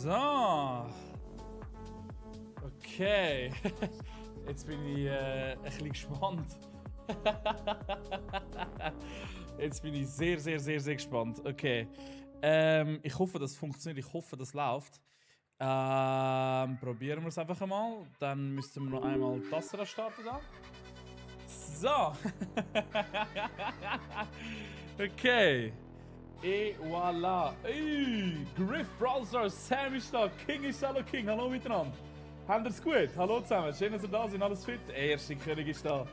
So. Okay. Jetzt bin ich ein bisschen gespannt. Jetzt bin ich sehr gespannt. Okay. Ich hoffe, das funktioniert. Ich hoffe, das läuft. Probieren wir es einfach einmal. Dann müssten wir noch einmal das starten da. So. Okay. Et voilà. Ey, Griff, Brawl Stars, Sam ist da, King ist Hallo King. Hallo miteinander. Habt ihr es gut? Hallo zusammen. Schön, dass ihr da seid. Alles fit? Erste König ist da.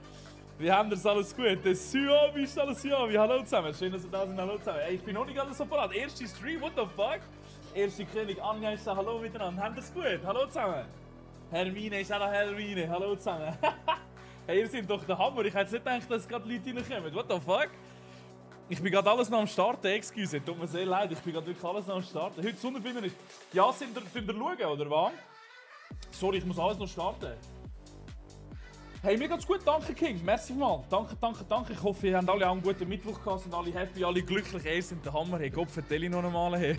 Wie haben wir es alles gut? Der Suavi ist alles Suavi. Hallo zusammen. Schön, dass ihr da seid. Hallo zusammen. Ey, ich bin noch nicht alles so parat. Erste Stream, what the fuck? Erste König, Anja ist da. Hallo miteinander. Habt ihr es gut? Hallo zusammen. Hermine ist auch da. Hermine. Hallo zusammen. Hey, ihr seid doch der Hammer. Ich hätte nicht gedacht, dass gerade Leute reinkommen. What the fuck? Ich bin gerade alles noch am Starten, excuse. Tut mir sehr leid, ich bin gerade wirklich alles noch am Starten. Heute Sonnenfinder ist... Ja, sind ihr schauen, oder was? Sorry, ich muss alles noch starten. Hey, mir geht's gut, danke King. Merci mal. Danke. Ich hoffe, ihr habt alle auch einen guten Mittwoch gehabt, sind alle happy, alle glücklich. Ihr seid der Hammer. Hey, Gott, vertell ich noch einmal. Hey.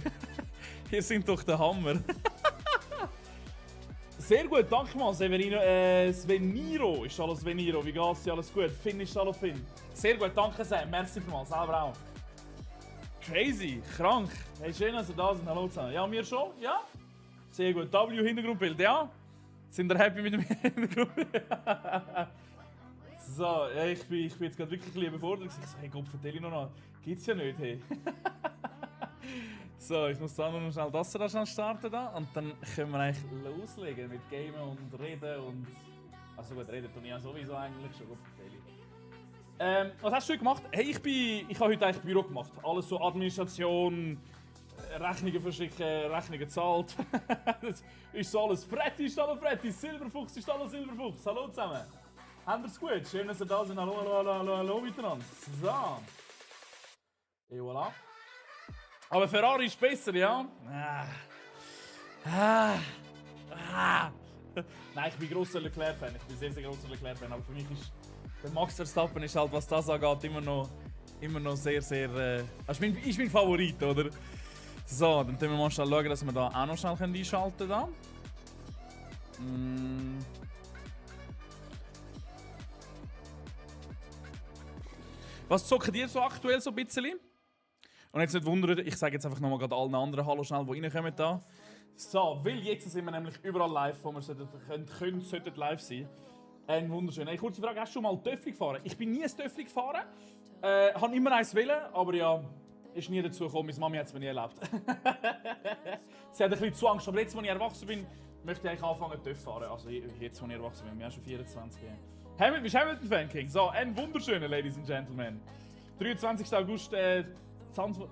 Ihr seid doch der Hammer. Sehr gut, danke mal. Sveniro ist alles Sveniro. Wie geht's dir? Alles gut? Finn ist alles Finn. Sehr gut, danke Sam. Merci mal, selber auch. Crazy, krank. Hey, schön, dass ihr da seid. Hallo zusammen. Ja, wir schon? Ja? Sehr gut. W Hintergrundbild, ja? Sind ihr happy mit dem Hintergrundbild? So, ja, ich bin jetzt gerade wirklich ein bisschen überfordert. Ich so, hey Gott, vertell ich noch. Gibt's ja nicht, hey. So, ich muss dann noch schnell das schnell starten da, und dann können wir eigentlich loslegen mit Gamen und Reden und... Also gut, reden tue ich ja sowieso eigentlich schon. Was hast du heute gemacht? Hey, ich habe heute eigentlich Büro gemacht. Alles so Administration, Rechnungen verschicken, Rechnungen gezahlt. Das ist so alles. Fretti ist alles Fretti, Silberfuchs ist alles Silberfuchs. Hallo zusammen. Habt ihr es gut? Schön, dass ihr da seid. Hallo miteinander. So. Et voilà. Aber Ferrari ist besser, ja? Nein, ich bin grosser Leclerc-Fan. Ich bin sehr grosser Leclerc-Fan. Aber für mich ist der Max Verstappen ist halt, was das angeht, immer noch sehr... ist mein Favorit, oder? So, dann können wir mal schnell schauen, dass wir da auch noch schnell einschalten können. Was zockt ihr so aktuell so ein bisschen? Und jetzt nicht wundern, ich sage jetzt einfach nochmal gerade allen anderen Hallo schnell, die reinkommen da. So, weil jetzt sind wir nämlich überall live, wo wir sollten live sein. Wunderschön. Hey, kurze Frage, hast du schon mal Töffli gefahren? Ich bin nie ein Töffli gefahren. Habe immer eins wollen, aber ja, ist nie dazu gekommen. Meine Mami hat es mir nie erlebt. Sie hat ein bisschen zu Angst, aber jetzt, wo ich erwachsen bin, möchte ich eigentlich anfangen Töff fahren. Also jetzt, wo ich erwachsen bin, wir haben schon 24 Jahre. Bist du Hamilton-Fan, King? So, ein wunderschöner, Ladies and Gentlemen. 23. August, 23.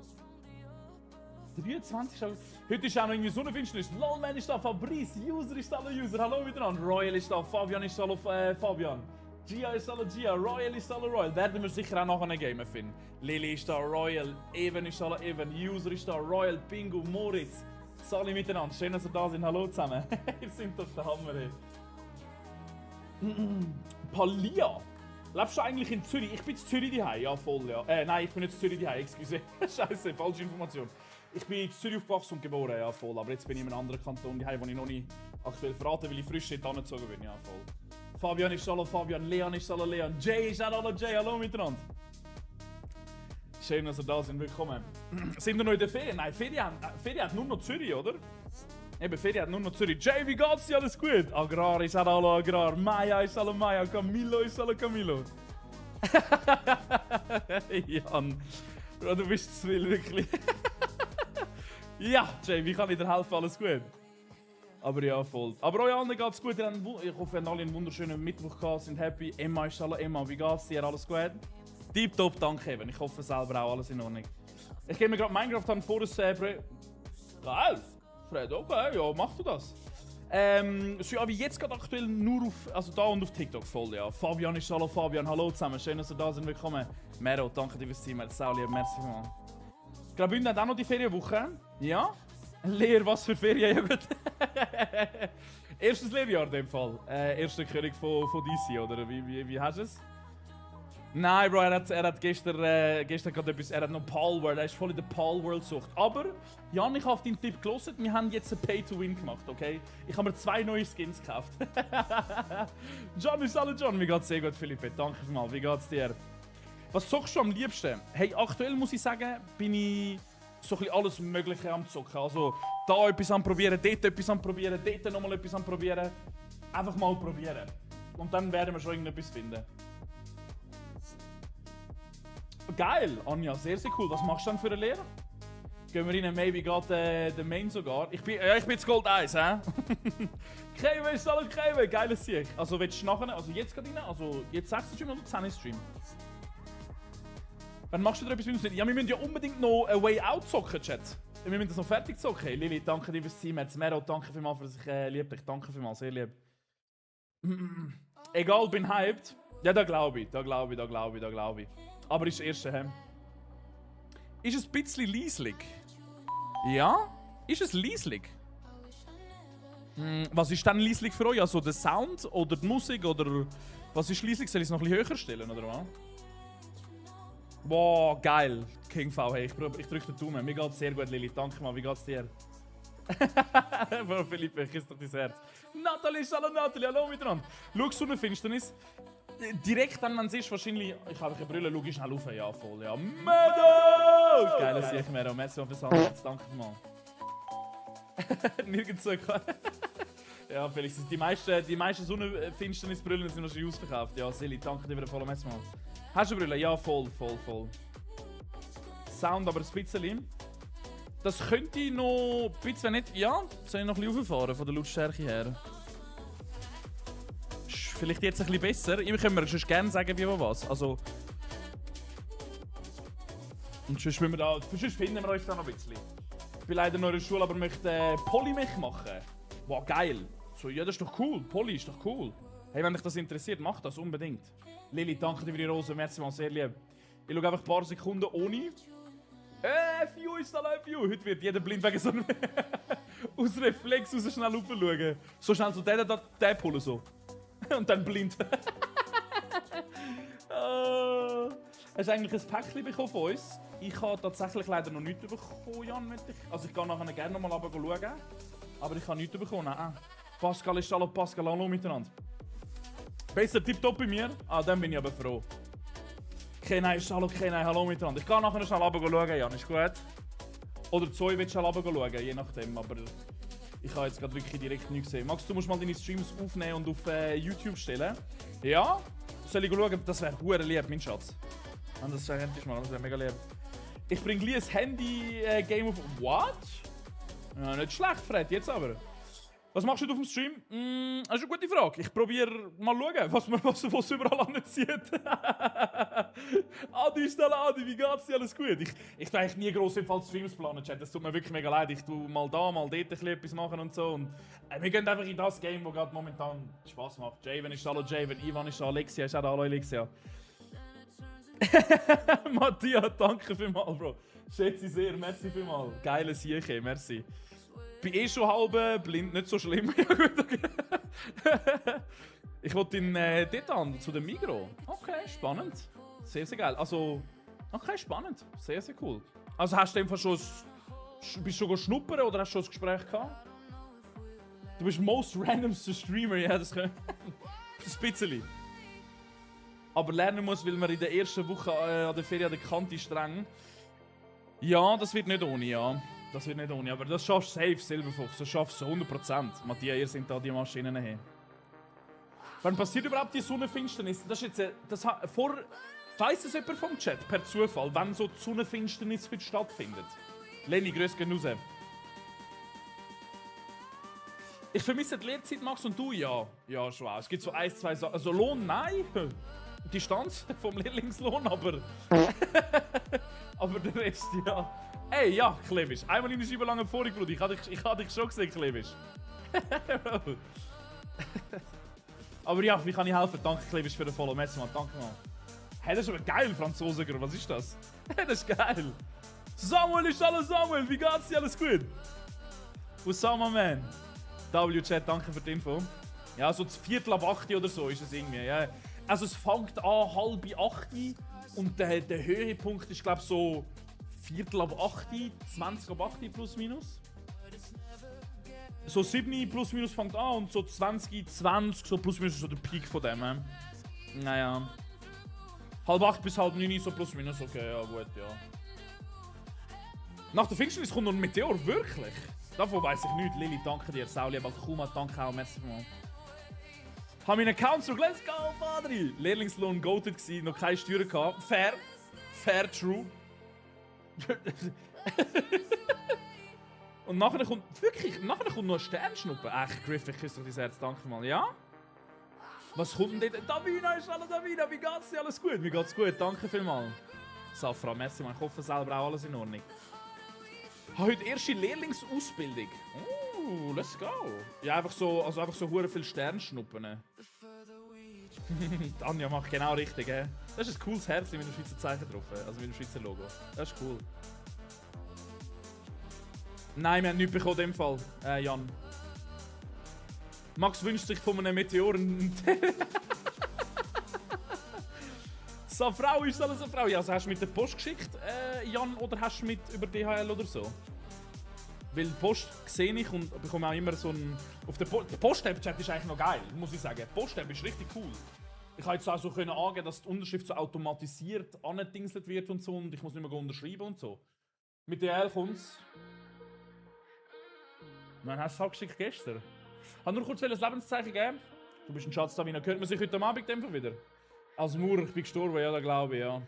August. Heute ist auch noch irgendwie Sonnenfinsternis. Lolman ist da, Fabrice, User ist da, User. Hallo miteinander. Royal ist da, Fabian ist da, Fabian. Gia ist da, Gia. Royal ist da, Royal. Werden wir sicher auch nachher gamen finden. Lily ist da, Royal. Evan ist da, Evan. User ist da, Royal. Bingo, Moritz. Alle miteinander. Schön, dass ihr da sind. Hallo zusammen. Ihr seid doch der Hammer, ey. Palia. Lebst du eigentlich in Zürich? Ich bin in Zürich daheim, ja voll, ja. Nein, ich bin nicht in Zürich daheim, excuse. Scheiße, falsche Information. Ich bin in Zürich aufgewachsen und geboren, ja voll. Aber jetzt bin ich in einem anderen Kanton daheim, wo ich noch nicht aktuell verraten, weil ich frisch dort angezogen bin, ja voll. Fabian ist hallo Fabian, Leon ist hallo Leon, Jay ist hallo Jay, hallo miteinander. Schön, dass ihr da sind, willkommen. Sind wir noch in der Ferien? Nein, Ferien hat nur noch Zürich, oder? Eben, Ferien hat nur noch Zürich. Jay, wie geht's dir? Alles gut? Agrar ist hallo Agrar. Maya ist hallo Maya. Camilo ist hallo Camilo. Jan, Bro, du bist zu wild, wirklich. Ja, Jay, wie kann ich dir helfen? Alles gut? Aber ja, voll. Aber euch allen geht's gut. Ich hoffe, ihr habt alle einen wunderschönen Mittwoch gehabt, sind happy. Emma ist hallo Emma. Wie geht's dir? Alles gut? Tipptopp, danke eben. Ich hoffe selber auch alles in Ordnung. Ich gehe mir gerade Minecraft an vor das Geil! Fred, okay, ja, mach du das. Ja, wie jetzt gerade aktuell nur auf, also da und auf TikTok voll, ja. Fabian ist hallo Fabian, hallo zusammen, schön, dass ihr da sind, willkommen. Mero, danke dir fürs Team, sehr lieb, merci mal. Graubünden hat auch noch die Ferienwoche, ja. Lehr, was für Ferien, ja gut. Erstes Lehrjahr in dem Fall, erster König von DC, oder wie hast du es? Nein, Bro, er hat gestern gerade etwas, er hat noch Palworld, er ist voll in der Palworld gesucht. Aber, Jan, ich habe auf deinen Tipp gehört, wir haben jetzt ein Pay-to-Win gemacht, okay? Ich habe mir 2 neue Skins gekauft. John, ist alle John? Mir geht's sehr gut, Philippe, danke vielmals, wie geht's dir? Was zockst du am liebsten? Hey, aktuell muss ich sagen, bin ich so ein bisschen alles Mögliche am zocken. Also, da etwas am probieren, dort etwas am probieren, dort nochmal etwas am probieren. Einfach mal probieren. Und dann werden wir schon irgendetwas finden. Geil, Anja, sehr, sehr cool. Was machst du dann für eine Lehre? Gehen wir rein, maybe gerade den Main sogar. Ich bin jetzt Gold 1, hä? Kevin, ist alles Kevin, geiles Sieg. Also willst du nachher, also jetzt gerade rein, also jetzt 6. Stream oder 10. Stream? Wann machst du da etwas? Ja, wir müssen ja unbedingt noch A Way Out zocken, Chat. Wir müssen das noch fertig zocken. Hey, Lili, danke dir fürs Team. Mero, danke vielmals, dass ich liebe dich. Danke vielmals, sehr lieb. Egal, bin hyped. Ja, da glaube ich. Aber ist das erste, hä? Ist es ein bisschen leislich? Ja? Ist es leislich? Was ist dann leislich für euch? Also der Sound oder die Musik oder... Was ist leislich? Soll ich es noch ein bisschen höher stellen, oder was? Wow, geil. King V, hey, ich drücke den Daumen. Mir geht's sehr gut, Lili. Danke mal, wie geht's dir? Bro, Philippe, ich küsse doch dein Herz. Nathalie, hallo Nathalie, hallo miteinander. Schau, Sonnenfinsternis. Direkt dann, wenn es ist, wahrscheinlich... Ich habe eine Brille, schau schnell rauf. Ja, voll, ja. Meadow! Geiles Sieg, Meadow. Merci fürs Ansatz, danke mal. Nirgends so. Ja, Felix, die meisten Sonnenfinsternisbrillen sind noch schon ausverkauft. Ja, Silly, danke dir für den vollen Messer. Hast du eine Brille? Ja, voll. Sound aber ein bisschen. Das könnte ich noch ein bisschen nicht... Ja, soll ich noch ein bisschen rauffahren von der Lautstärke her. Vielleicht jetzt ein bisschen besser. Ich könnte mir schon gerne sagen, wie was. Also... Und sonst finden wir uns da noch ein bisschen. Ich bin leider noch in der Schule, aber möchte Polymech machen. Wow, geil. So, ja, das ist doch cool. Poly ist doch cool. Hey, wenn dich das interessiert, mach das unbedingt. Lili, danke dir für die Rose. Merci mal, sehr lieb. Ich schaue einfach ein paar Sekunden ohne. FU ist da FU. Heute wird jeder blind wegen so einem... aus Reflex raus schnell raufschauen. So schnell so den holen so. Und dann blind. Hast du eigentlich ein Päckchen bekommen von uns? Ich habe tatsächlich leider noch nichts bekommen, Jan. Also ich gehe nachher gerne noch mal schauen. Aber ich habe nichts bekommen. Pascal ist hallo, Pascal, hallo miteinander. Besser tipptopp bei mir? Ah, dann bin ich aber froh. Kenai ist hallo, Kenai, hallo miteinander. Ich kann nachher schnell schauen, Jan, ist gut? Oder Zoe willst du schnell schauen, je nachdem, aber ich habe jetzt gerade wirklich direkt nichts gesehen. Max, du musst mal deine Streams aufnehmen und auf YouTube stellen. Ja? Soll ich schauen? Das wäre hure lieb, mein Schatz. Das wäre mega lieb. Ich bringe gleich ein Handy-Game auf... What? Ja, nicht schlecht, Fred, jetzt aber. Was machst du auf dem Stream? Das ist eine gute Frage. Ich probiere mal schauen, was überall anzieht. Adi, ist Adi, wie geht's dir? Alles gut? Ich tue eigentlich nie gross im Fall Streams planen, Chat. Das tut mir wirklich mega leid. Ich tue mal da, mal dort ein bisschen etwas machen und so. Und, wir gehen einfach in das Game, das gerade momentan Spaß macht. Javen ist hallo Javen, Ivan ist da, Alexia ist auch da, hallo Alexia. Matthias, danke vielmals, Bro. Schätze sehr, merci vielmals. Geiles Sieche, merci. Ich bin schon halb blind, nicht so schlimm. Ja, gut, okay. Ich wollte in dort an, zu dem Migros. Okay, spannend. Sehr, sehr geil. Also, okay, spannend. Sehr, sehr cool. Also hast du einfach schon bist du schon schnuppern oder hast du schon ein Gespräch gehabt? Du bist most randomste Streamer, ja, das kann... ein bisschen. Aber lernen muss, weil man in der ersten Woche an der Ferien an der Kante streng. Ja, das wird nicht ohne, ja. Das wird nicht ohne, aber das schaffst du safe, Silberfuchs. Das schaffst du 100%. Matthias, ihr sind da die Maschinen her. Wann passiert überhaupt die Sonnenfinsternis? Das ist jetzt... Weiss es jemand vom Chat, per Zufall, wann so die Sonnenfinsternis heute stattfindet? Lenny, grüß gehen raus. Ich vermisse die Lehrzeit, Max, und du? Ja. Ja, schon auch. Es gibt so 1, 2 Sachen. Also Lohn, nein. Distanz vom Lehrlingslohn, aber... aber der Rest, ja. Ey, ja, Klebisch. Einmal in der Scheibe lange vorgebrüht. Ich hatte dich schon gesehen, Klebisch. Aber ja, wie kann ich helfen? Danke, Klebisch, für den Follow. Merci mal, danke mal. Hey, das ist aber geil, Franzosen. Was ist das? Das ist geil. Samuel ist alles Samuel. Wie geht's dir? Alles gut? Osama, man. W-Chat, danke für die Info. Ja, so 7:45 oder so ist es irgendwie. Ja. Also es fängt an 7:30 und der Höhepunkt ist glaube ich so 7:45, 20:08 plus minus. So 7 plus minus fängt an und so 20 so plus minus ist so der Peak von dem. Naja. 7:30 bis 7:30 so plus minus, okay, ja gut, ja. Nach der Finsternis kommt noch ein Meteor, wirklich? Davon weiss ich nicht. Lili, danke dir. Sauli, Balkuma, danke auch, merci mal. Habe meinen Account zurück, let's go, Padri! Lehrlingslohn goated gsi, noch keine Steuern gehabt. Fair. Fair, true. Und nachher kommt, wirklich, nachher kommt noch ein Sternschnuppe. Echt, Griff, ich küsse dich dein Herz, danke mal. Ja? Was kommt denn dort? Davina ist alle Davina, wie geht's dir? Alles gut? Mir geht's gut, danke vielmals. Safra, merci mal, ich hoffe selber auch alles in Ordnung. Ich habe heute erste Lehrlingsausbildung. Oh, let's go. Ja, einfach so hure viel Sternschnuppen. Anja macht genau richtig, hä? Das ist ein cooles Herz mit dem Schweizer Zeichen drauf, also mit dem Schweizer Logo. Das ist cool. Nein, wir haben nichts bekommen in dem Fall, Jan. Max wünscht sich von einem Meteoren. So, Frau, ist alles eine Frau? Ja, also hast du mit der Post geschickt, Jan, oder hast du mit über DHL oder so? Weil die Post sehe ich und bekomme auch immer so ein... Auf der Post-App-Chat ist eigentlich noch geil, muss ich sagen. Die Post-App ist richtig cool. Ich konnte jetzt auch so angeben, dass die Unterschrift so automatisiert angedingselt wird und so und ich muss nicht mehr unterschreiben und so. Mit DHL kommt's. Wann hast du es abgeschickt gestern? Ich wollte nur kurz ein Lebenszeichen geben. Du bist ein Schatz, Davina. Hört man sich heute Abend wieder? Als Maurer, ich bin gestorben, ja, da glaube ich, ja.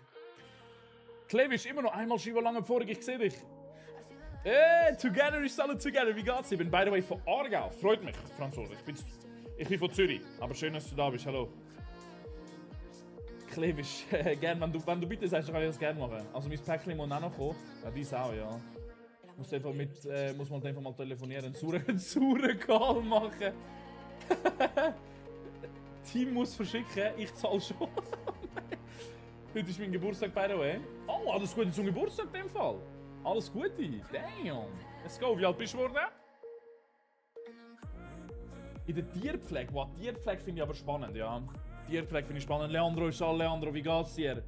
Klevi ist immer noch einmal schreiben lange vorig, ich sehe dich. Together ist alles together, wie geht's dir? Ich bin by the way von Aargau, freut mich, Franzose. Ich bin von Zürich, aber schön, dass du da bist, hallo. Klevi ist gern, wenn du bitte sagst, dann kann ich das gerne machen. Also mein Päckchen muss auch noch kommen, ja, dies auch, ja. Muss man einfach mal telefonieren, einen sauren Call machen. Team muss verschicken, ich zahle schon. Heute ist mein Geburtstag, by the way. Oh, alles Gute zum Geburtstag in dem Fall. Alles Gute. Damn. Let's go. Wie alt bist du geworden? In der Tierpflege. Wow, Tierpflege finde ich aber spannend, ja. Tierpflege finde ich spannend. Leandro ist all Leandro, wie geht's dir?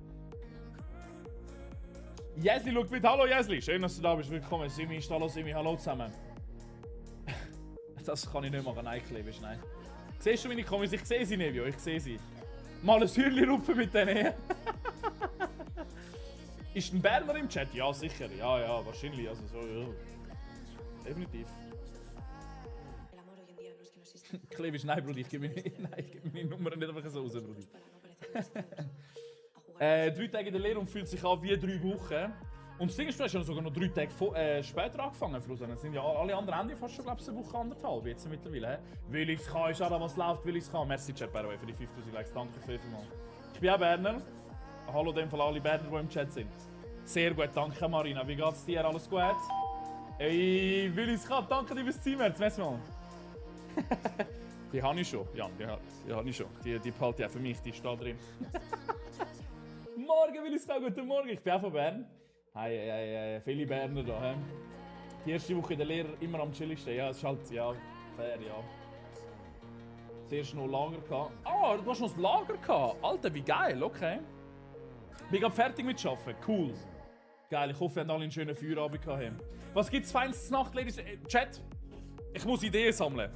Jesli schaut mit. Hallo Jesli. Schön, dass du da bist. Willkommen. Simi ist hallo Simi. Hallo zusammen. Das kann ich nicht machen. Nein, Klebisch, nein. Siehst du meine Kommis? Ich sehe sie, Nevio. Ich sehe sie. Mal ein Hürli rupfen mit denen. Ist ein Berner im Chat? Ja, sicher. Ja, wahrscheinlich. Also so, ja. Definitiv. Klebisch, nein, Bruder. Ich gebe meine Nummer nicht einfach so raus, Bruder. 3 Tage in der Lehre und fühlt sich an wie 3 Wochen. Und das Ding ist, du hast ja sogar noch 3 Tage später angefangen, Fluss. Dann sind ja alle anderen Ende fast schon, glaube ich, eine Woche, anderthalb jetzt mittlerweile. Will ich's kann, ist auch was läuft, will ich's kann. Merci, Chat, by the way, für die 5000 Likes. Danke vielmals. Ich bin auch Berner. Hallo, in dem Fall alle Berner, die im Chat sind. Sehr gut, danke Marina. Wie geht's dir? Alles gut? Ey, will ich's kann. Danke dir fürs Teamherz. Merci mal. Die habe ich schon, Jan. Die habe ich schon. Die behalte ich auch für mich, die steht drin. Morgen will ich's kann. Guten Morgen, ich bin auch von Bern. Hey, viele Berner da. He? Die erste Woche in der Lehre immer am chilligsten. Ja, es ist halt, ja, fair, ja. Zuerst noch Lager gehabt. Ah, du hast noch das Lager gehabt. Alter, wie geil, okay. Bin gerade fertig mit Arbeiten. Cool. Geil, ich hoffe, ihr habt alle einen schönen Feierabend gehabt. Was gibt's Feines Nacht, Ladies? Chat, ich muss Ideen sammeln.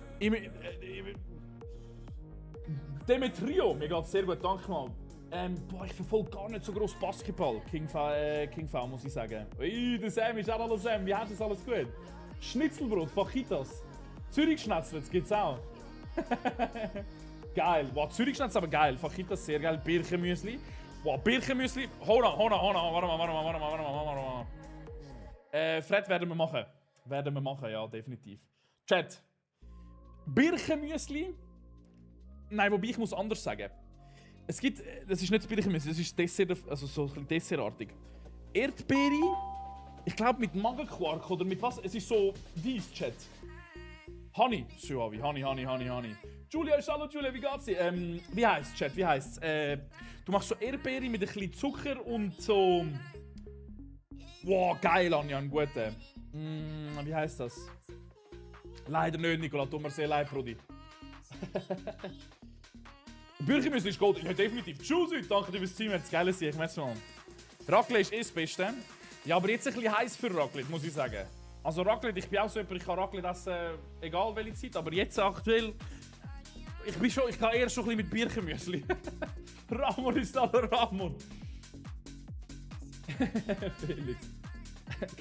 Demetrio, mir geht's sehr gut, danke mal. Ich verfolge gar nicht so gross Basketball. King V, muss ich sagen. Ui, der Sam ist auch alles Sam. Wie hast du das alles gut? Schnitzelbrot, Fajitas. Zürich-Schnetzel, das gibt's auch. Geil. Wow, Zürich-Schnetzel aber geil. Fajitas sehr geil. Birchenmüsli. Wow, Birchenmüsli. Hona. Warte mal. Fred werden wir machen. Ja, definitiv. Chat. Birchenmüsli. Nein, wobei ich muss anders sagen. Es gibt, das ist nicht das Birchenmüsli, das ist Dessert, also so ein bisschen dessertartig. Erdbeere, ich glaube mit Magenquark oder mit was? Es ist so dies, Chat. Honey, Suavi, Honey. Julia, hallo Julia, wie geht's dir? Wie heisst's, Chat, wie heisst's? Du machst so Erdbeere mit ein bisschen Zucker und so... Wow, geil, Anja, ein guter. Wie heisst das? Leider nicht, Nicola, tut mir sehr leid, Brudi. Bürgermüsli ist Gold. Ja, definitiv. Tschüss, danke dir fürs Team, das geile Sieg. Merci mal. Raclette ist das Beste. Ja, aber jetzt ein bisschen heiß für Raclette, muss ich sagen. Also Raclette, ich bin auch so jemand, ich kann Raclette essen, egal welche Zeit, aber jetzt aktuell... Ich kann eher schon ein bisschen mit Birchenmüsli. Ramon ist da, Ramon. Felix.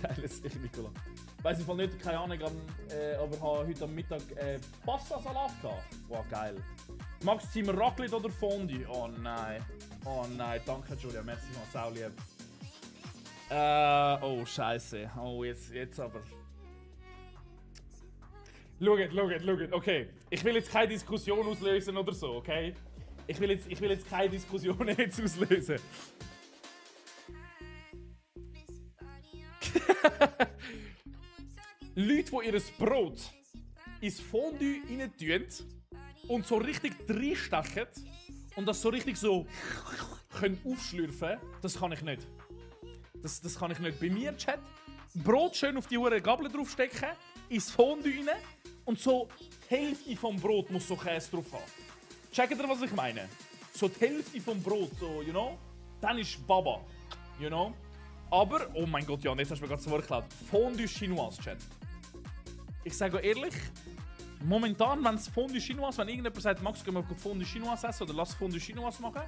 Geiles Sieg, Nicola. Weiss ich nicht, keine Ahnung, aber habe heute am Mittag Pasta-Salat gehabt. Wow, geil. Magst du immer Raclette oder Fondue? Oh nein. Oh nein, danke Julia, merci mal, sau lieb. Oh Scheiße. Oh, jetzt aber. Schaut, okay. Ich will jetzt keine Diskussion auslösen oder so, okay? Ich will jetzt keine Diskussion jetzt auslösen. Leute, die ihr Brot ins Fondue rein tun und so richtig reinstechen und das so richtig so können aufschlürfen, das kann ich nicht. Das kann ich nicht. Bei mir, Chat, Brot schön auf die Uhr Gabel draufstecken, ins Fondue rein und so die Hälfte vom Brot muss so Käse drauf haben. Checkt ihr, was ich meine? So die Hälfte vom Brot, so, you know? Dann ist Baba, you know? Aber, oh mein Gott, Jan, jetzt hast du mir gerade das Wort geklaut. Fondue Chinoise, Chat. Ich sage ehrlich, momentan, wenn es Fondue Chinoise, wenn irgendjemand sagt, Max, gehen wir Fondue Chinoise essen oder lass Fondue Chinoise machen,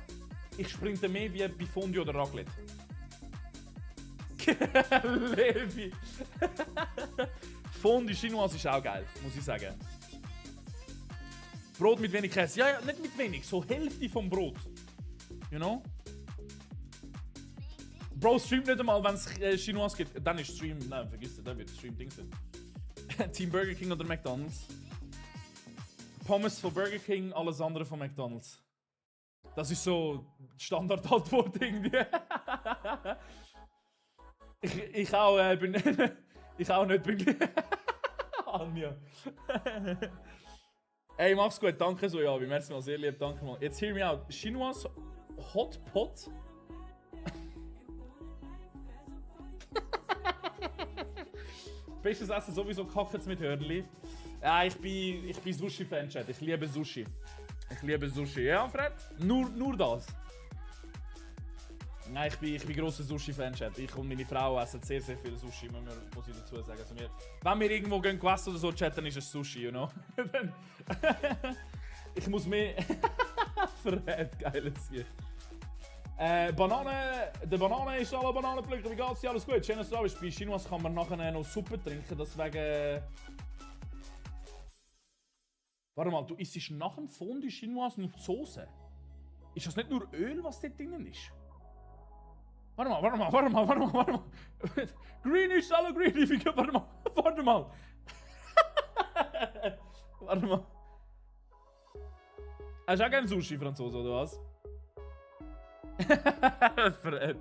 ich sprinte mehr wie bei Fondue oder Raclette. Levi. Fondue Chinoise ist auch geil, muss ich sagen. Brot mit wenig Käse. Ja, nicht mit wenig, so Hälfte vom Brot. You know? Bro, streamt nicht einmal, wenn es Chinoise gibt. Dann ist Stream. Nein, vergiss es, dann wird Stream-Dings. Team Burger King oder McDonald's. Pommes von Burger King, alles andere von McDonald's. Das ist so Standardantwort irgendwie. ich auch bin. Ich auch nicht bin. Anja. Ey, mach's gut, danke so, ja, merci mal, sehr lieb, danke mal. Jetzt hear me out. Chinoise Hot Pot. Bestes Essen sowieso Kachets mit Hörnli. Ja, ich bin Sushi-Fan, Chat. Ich liebe Sushi. Ja, Fred? Nur das? Nein, ich bin grosser Sushi-Fan, Chat. Ich und meine Frau essen sehr viel Sushi, muss ich dazu sagen. Also wenn wir irgendwo gehen essen oder so, Chat, dann ist es Sushi, you know? Ich muss mehr... Fred, geiles hier. Banane, der Banane ist alle Bananenpflücker, wie geht's dir? Alles gut? Schönes Tag. Bei Chinoise kann man nachher noch Suppe trinken, deswegen... Warte mal, du isst nach dem Fondue Chinoise nur die Soße? Ist das nicht nur Öl, was da drinnen ist? Warte mal. Green ist alle green, warte mal. Warte mal. Hast du auch gerne Sushi, Franzose, oder was? Fred.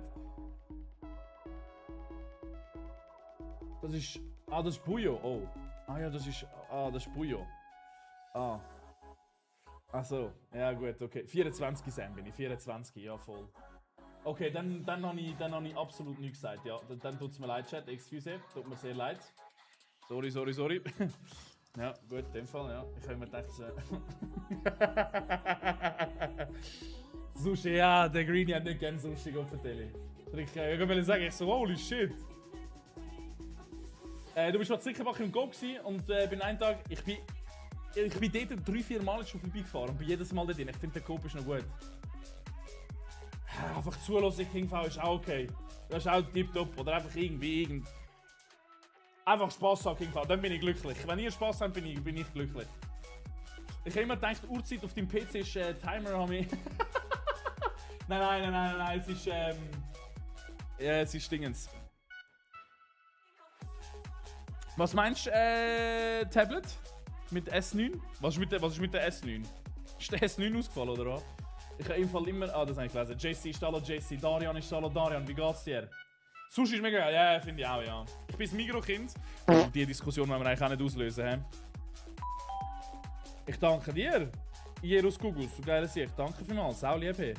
Das ist... Ah, das ist Bouillon. Oh. Ah ja, das ist... Ah, das ist Bouillon. Ah. Ach so. Ja gut, okay. 24 Sam bin ich. 24, ja voll. Okay, dann habe ich absolut nichts gesagt, ja. Dann tut es mir leid, Chat. Excuse. Tut mir sehr leid. Sorry. Ja, gut, in dem Fall, ja. Ich habe mir gedacht... Sushi, ja, der Greenie hat nicht gerne Sushi auf der Tele. Ich wollte sagen, ich so, holy shit. Du bist mal Zickerbach im Go und bin einen Tag, ich bin dort 3-4 Mal schon vorbeigefahren und bin jedes Mal dort drin. Ich finde, der Coop ist noch gut. Einfach zulassen, ich hinfahre, ist auch okay. Das ist auch tipptopp. Oder einfach irgendwie einfach Spass haben, hinfahren, dann bin ich glücklich. Wenn ihr Spass habt, bin ich glücklich. Ich habe immer gedacht, die Uhrzeit auf dem PC ist Timer, haben wir. Nein, es ist ja, es ist Dingens. Was meinst du, Tablet? Mit S9? Was ist mit der S9? Ist der S9 ausgefallen, oder was? Ich habe im Fall immer... Ah, das habe ich gelesen. JC ist hallo JC, Darian ist hallo Darian, wie geht's dir? Sushi ist mega geil, ja, finde ich auch, ja. Ich bin ein Migros-Kind. Die Diskussion wollen wir eigentlich auch nicht auslösen, hä? Ich danke dir. Ihr aus Google, so geile Sicht. Danke vielmals, sau lieb hier.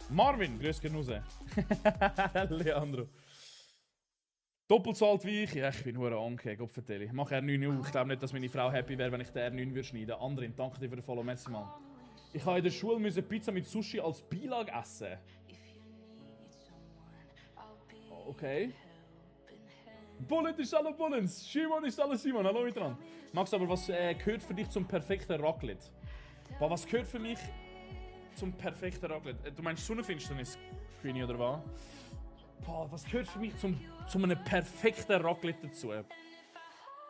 Marvin, grüß dich raus. Leandro. Doppelt so alt wie ich? Ja, ich bin nur okay, Gott vertelle. Ich mache R9 auch. Ich glaube nicht, dass meine Frau happy wäre, wenn ich den R9 würde schneiden würde. Andrin, danke dir für den Follow, merci mal. Ich habe in der Schule Pizza mit Sushi als Beilage essen. Okay. Bullet ist alle Bullens, Simon ist alle Simon. Hallo miteinander. Max, aber was gehört für dich zum perfekten Raclette? Boah, was gehört für mich zum perfekten Raclette? Du meinst Sonnenfinsternis, Queenie, oder was? Boah, was gehört für mich zu einem perfekten Raclette dazu?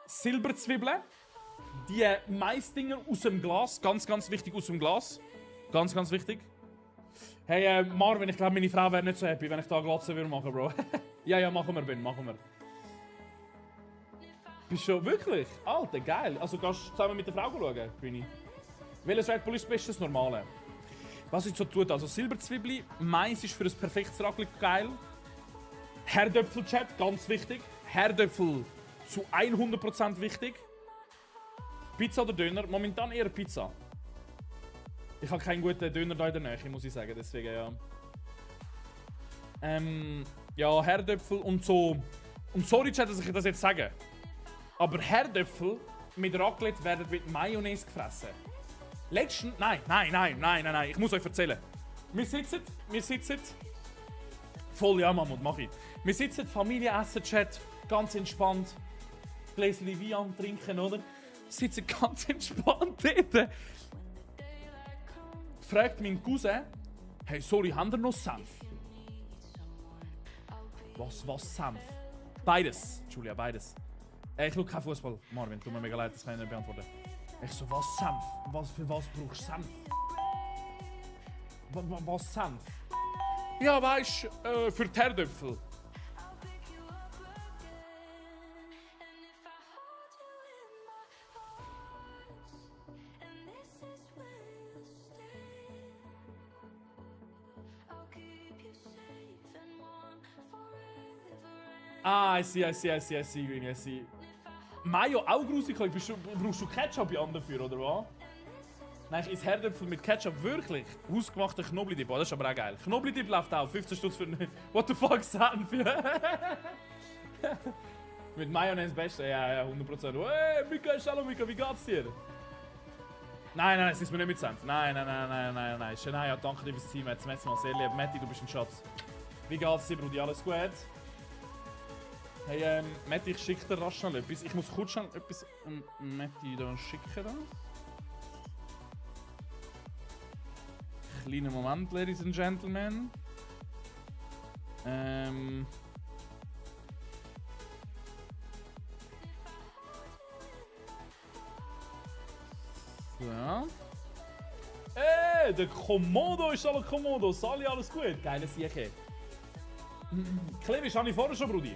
Silberzwiebeln. Die Maisdinger aus dem Glas. Ganz, ganz wichtig aus dem Glas. Ganz, ganz wichtig. Hey, Marvin, ich glaube, meine Frau wäre nicht so happy, wenn ich da Glatze würde machen, Bro. ja, machen wir, Ben, machen wir. Bist du schon wirklich? Alter, geil. Also gehst du zusammen mit der Frau schauen, Queenie? Welches Red Bull ist das Beste, das Normale? Was ich so tue, also Silberzwiebeln, Mais ist für ein perfektes Raclette geil. Herdöpfel-Chat, ganz wichtig. Herdöpfel zu 100% wichtig. Pizza oder Döner? Momentan eher Pizza. Ich habe keinen guten Döner da in der Nähe, muss ich sagen, deswegen ja. Ja, Herdöpfel und so. Und sorry, Chat, dass ich das jetzt sage. Aber Herdöpfel mit Raclette werden mit Mayonnaise gefressen. Nein, ich muss euch erzählen. Wir sitzen. Voll, ja, Mammut, mach ich. Wir sitzen, Familie essen, Chat, ganz entspannt. Gläschen Wein am Trinken, oder? Sitzen ganz entspannt dort. Fragt mein Cousin, hey, sorry, habt ihr noch Senf? Was Senf? Beides, Julia, beides. Ich schaue keinen Fußball. Marvin, tut mir mega leid, das kann ich nicht beantworten. Ich so, was Senf? Für was brauchst du Senf? Was Senf? Ja, weißt du, für die Herdöpfel. Ah, I see. Mayo auch gruselig. Brauchst du Ketchup dafür, oder was? Nein, ich esse Herdöpfel mit Ketchup wirklich. Hausgemachter Knoblauchdip, das ist aber auch geil. Knoblauchdip läuft auch, 15 Stutz für what the fuck, Senf? Mit Mayonnaise beste, ja, 100%. Hey, Mika, hallo Mika, wie geht's dir? Nein, es ist mir nicht mit Senf. Nein. Shania, danke dir fürs Team. Jetzt mal sehr lieb. Matti, du bist ein Schatz. Wie geht's dir, Brudi? Alles gut? Hey, Matti, ich schicke dir rasch schnell etwas. Ich muss kurz schnell etwas Matti da schicken. Kleiner Moment, Ladies and Gentlemen. So. Hey, der Komodo ist alle Komodo. Sali, alles gut? Geile Sieche. Klebisch habe ich vorher schon, Brudi.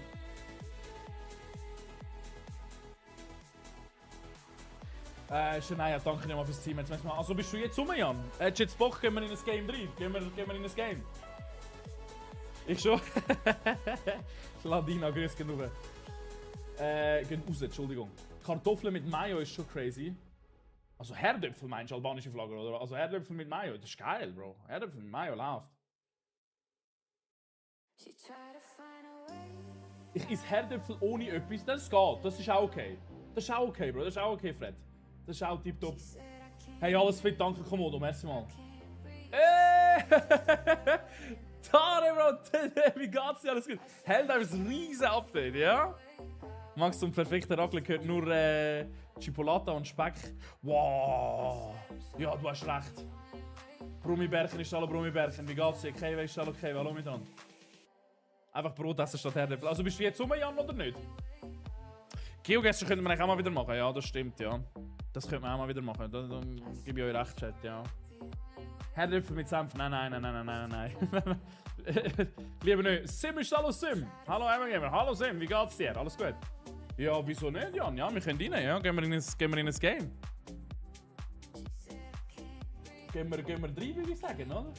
Shania, danke dir mal fürs Team. Jetzt mal. Also bist du jetzt rum, Jan? Hättest du jetzt Bock, gehen wir in ein Game rein? Gehen wir in ein Game? Ich schon? Ladina, grüß genug. Gehen raus, Entschuldigung. Kartoffeln mit Mayo ist schon crazy. Also Herdöpfel meinst du, albanische Flagge, oder? Also Herdöpfel mit Mayo, das ist geil, Bro. Herdöpfel mit Mayo läuft. Ich esse Herdöpfel ohne etwas, das geht, das ist auch okay. Das ist auch okay, Bro, das ist auch okay, Fred. Das ist auch tipptopp. Hey, alles fit, danke Komodo, merci mal. Tare, Bro, wie geht's dir? Alles gut? Helldivers riesen Update, ja? Max, zum perfekten Raclette gehört nur Chipolata und Speck. Wow! Ja, du hast recht. Brummibärchen ist alle Brummibärchen. Wie geht's dir? Okay, ist alles okay? Hallo miteinander. Einfach Brot essen statt Herdöpfel. Also bist du jetzt rum, Jan, oder nicht? Geogesser könnte man eigentlich auch mal wieder machen. Ja, das stimmt, ja. Das könnte man auch mal wieder machen. Da gebe ich euch recht, Chat, ja. Herdöpfel mit Senf? Nein. Lieber nicht. Sim ist hallo Sim. Hallo Gamer. Hallo Sim, wie geht's dir? Alles gut? Ja, wieso nicht, Jan? Ja, wir können rein, ja. Gehen wir in ein Game. Gehen wir rein, würde ich sagen, oder?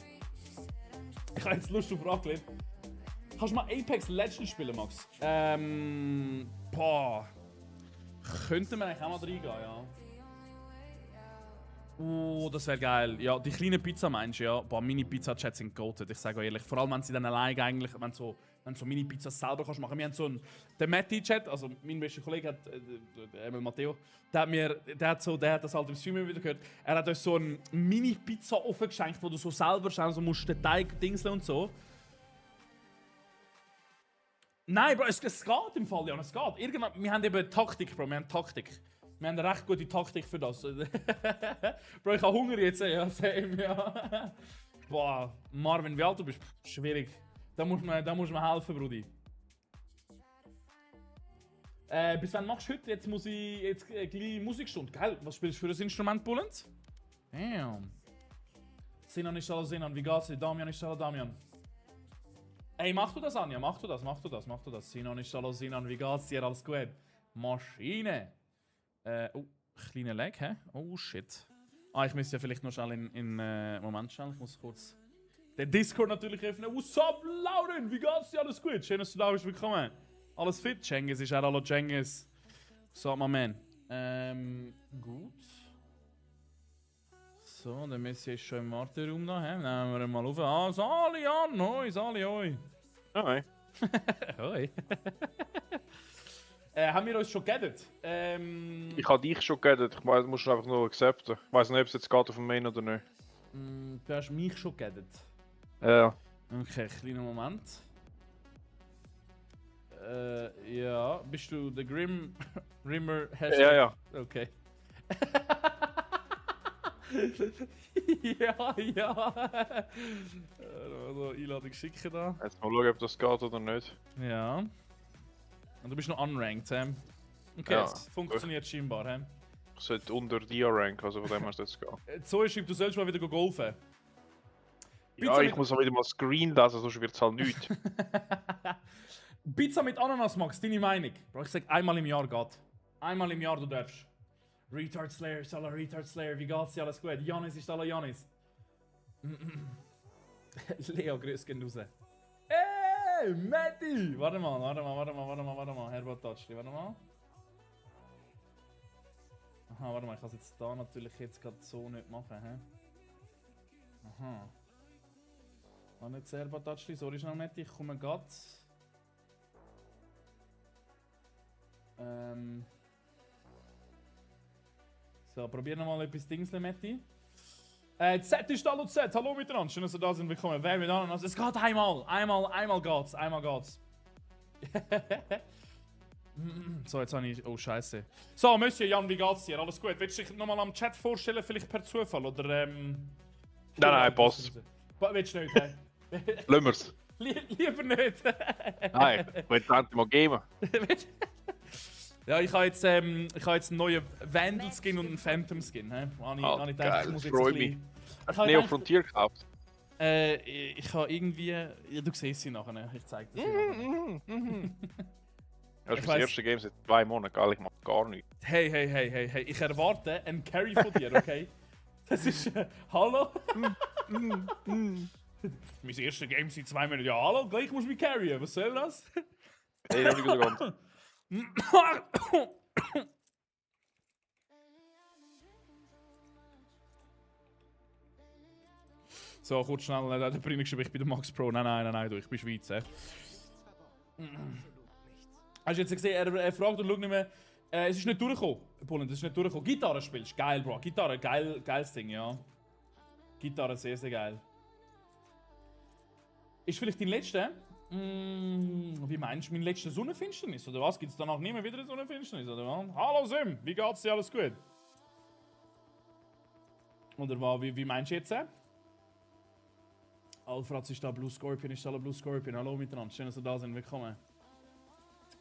Ich habe jetzt Lust auf Raclette. Kannst du mal Apex Legends spielen, Max? Boah. Könnten wir eigentlich auch mal reingehen, ja. Oh, das wäre geil. Ja, die kleine Pizza meinst du, ja? Boah, Mini-Pizza-Chats sind goated, ich sage euch ehrlich. Vor allem, wenn sie dann alleine eigentlich, wenn du so Mini-Pizzas selber kannst machen. Wir haben so einen, der Matti-Chat, also mein bester Kollege hat, der Matteo, der hat das halt im Stream wieder gehört. Er hat uns so einen Mini-Pizza-Ofen geschenkt, wo du so selber schauen so musst, den Teig dingseln und so. Nein, Bro, es geht im Fall, ja, es geht. Irgendwann, wir haben eben Taktik, Bro, wir haben Taktik. Wir haben eine recht gute Taktik für das. Bro, ich habe Hunger jetzt, ja, same, ja. Boah, Marvin, wie alt du bist? Schwierig. Da muss man helfen, Brudi. Bis wann machst du heute? Jetzt muss ich gleich Musikstunde. Geil, was spielst du für ein Instrument, Bullens? Damn. Sinan ist hallo Sinan, wie geht's dir? Damian ist hallo Damian. Ey, mach du das, Anja? Mach du das. Sinan ist hallo Sinan, wie geht's dir? Alles gut? Maschine. Oh, kleiner Lag, hä? Oh shit. Ah, ich müsste ja vielleicht noch schnell in Moment schnell. Ich muss kurz den Discord natürlich öffnen. What's up, Lauren? Wie geht's dir? Alles gut? Schön, dass du da bist. Willkommen. Alles fit? Cengiz ist auch hallo Cengiz. So, my man. Gut. So, der Messi ist schon im Warteraum da, hä? Nehmen wir ihn mal auf. Ah, Sali an! Hoi, Sali, hoi. Hoi. Hoi. Haben wir uns schon geaddet? Ich habe dich schon geaddet, ich weiß, du musst einfach nur accepten. Ich weiß nicht, ob es jetzt geht auf dem Main oder nicht. Du hast mich schon geaddet. Ja. Okay, kleiner Moment. Ja, bist du der Rimmer Hashtag? Ja, ja. Okay. ja. Also Einladung schicken da. Jetzt mal schauen, ob das geht oder nicht. Ja. Und du bist noch unranked, hä? Okay, Ja, es funktioniert scheinbar, hä? Ich sollte unter Dia-Rank, also von dem her jetzt gehen. Zoe schreibt, du sollst mal wieder golfen. Ja, ich muss auch wieder mal Screen lesen, sonst wird es halt nichts. Pizza mit Ananas, Max, deine Meinung? Bro, ich sag, einmal im Jahr geht. Einmal im Jahr du darfst. Retard Slayer, ist alle Retard Slayer, wie geht's dir? Alles gut? Janis ist alle Janis. Leo, grüß gehen raus. Ey, Matti! Warte mal. Herbert Touchli, warte mal. Aha, warte mal, ich kann es jetzt da natürlich jetzt gerade so nicht machen, hä? Aha. War nicht sehr Herbert Touchli, sorry schnell, Matti, ich komme grad. So, probier nochmal etwas Dingsle, Matti. Z ist Hallo Z, hallo miteinander, schön, dass ihr da sind, willkommen. Wer mit Ananas? Es geht einmal geht's. So, jetzt habe ich... Oh, scheiße. So, Monsieur Jan, wie geht's dir? Alles gut? Willst du dich nochmal am Chat vorstellen, vielleicht per Zufall, oder Nein, passt. Willst du nicht, hä? Lassen wir's. Lieber nicht. Nein, ich will es endlich mal geben. Ja, ich habe jetzt einen neuen Vandal-Skin und einen Phantom-Skin. Ich geil, muss jetzt freu ein mich. bisschen... Hast du Neo Frontier gekauft? Ich habe irgendwie... Ja, du siehst sie nachher, ich zeig das dir nachher. Das ist mein erstes Game seit 2 Monaten, geil, ich mach gar nichts. Hey, ich erwarte einen Carry von dir, okay? Das ist... hallo? Mein erstes Game seit 2 Monaten. Ja, hallo, gleich musst du mich carryen, was soll das? Hey, noch nicht so ganz. So, kurz schnell, der Brin geschrieben, ich bin der Max Pro. Nein, du, ich bin Schweizer. Hast du jetzt gesehen, er fragt und schaut nicht mehr. Es ist nicht durchgekommen, Bullen, es ist nicht durchgekommen. Gitarre spielst, geil, Bro. Gitarre, geiles Ding, ja. Gitarre, sehr, sehr geil. Ist vielleicht dein letzter? Wie meinst du, mein letzter Sonnenfinsternis? Oder was? Gibt es danach nie mehr wieder eine Sonnenfinsternis? Oder was? Hallo Sim, wie geht's dir? Alles gut? Oder was? Wie meinst du jetzt? Alfred ist da, Blue Scorpion ist da, Blue Scorpion. Hallo miteinander, schön, dass ihr da sind, willkommen.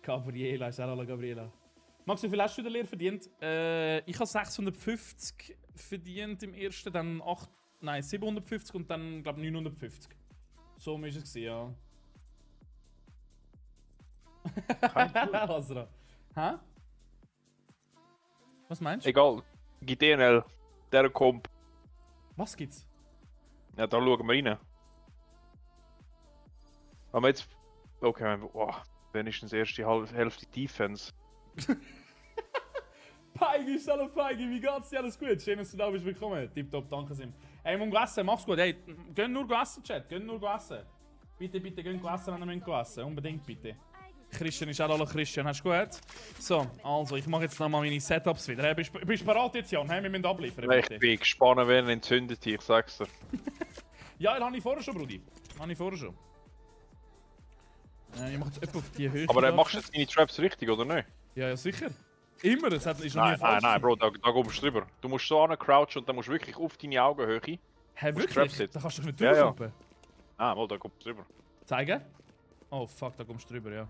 Gabriela ist auch hallo Gabriela. Max, wie viel hast du in der Lehre verdient? Ich habe 650 verdient im ersten, dann 750 und dann, glaube ich, 950. So war es, ja. Also, hä? Was meinst du? Egal, GTNL, der kommt. Was gibt's? Ja, da schauen wir rein. Aber jetzt. Okay, wow, wenigstens erste Hälfte Defense. Feige, hallo Feige, wie geht's dir? Alles gut? Schön, dass du da bist, willkommen. Tipptopp, danke Sim. Hey, wir müssen essen, mach's gut. Hey, gehen nur essen, Chat, gehen nur essen. Bitte, bitte, gehen essen, wenn ihr essen. Unbedingt, bitte. Christian ist auch alle Christian, hast du gut? So, also, ich mache jetzt nochmal meine Setups wieder. Hey, bist du bereit jetzt, Jan? Hey, wir müssen abliefern, bitte. Ich bin gespannt, wer ihn entzündet hier, ich sag's dir. Ja, das habe ich vorher schon, Brudi. Habe ich vorher schon. Ich mache jetzt etwa auf die Höhe. Aber machst du jetzt deine Traps richtig, oder nicht? Ja, ja, sicher. Immer, es ist noch nie Nein, falsch. nein, Bro, da kommst du drüber. Du musst so crouchen und dann musst du wirklich auf deine Augenhöhe. Hä, musst Traps wirklich? setzen. Da kannst du doch nicht Ja, ja. drüber. Ah, mal, da kommst du drüber. Zeigen? Oh fuck, da kommst du drüber, ja.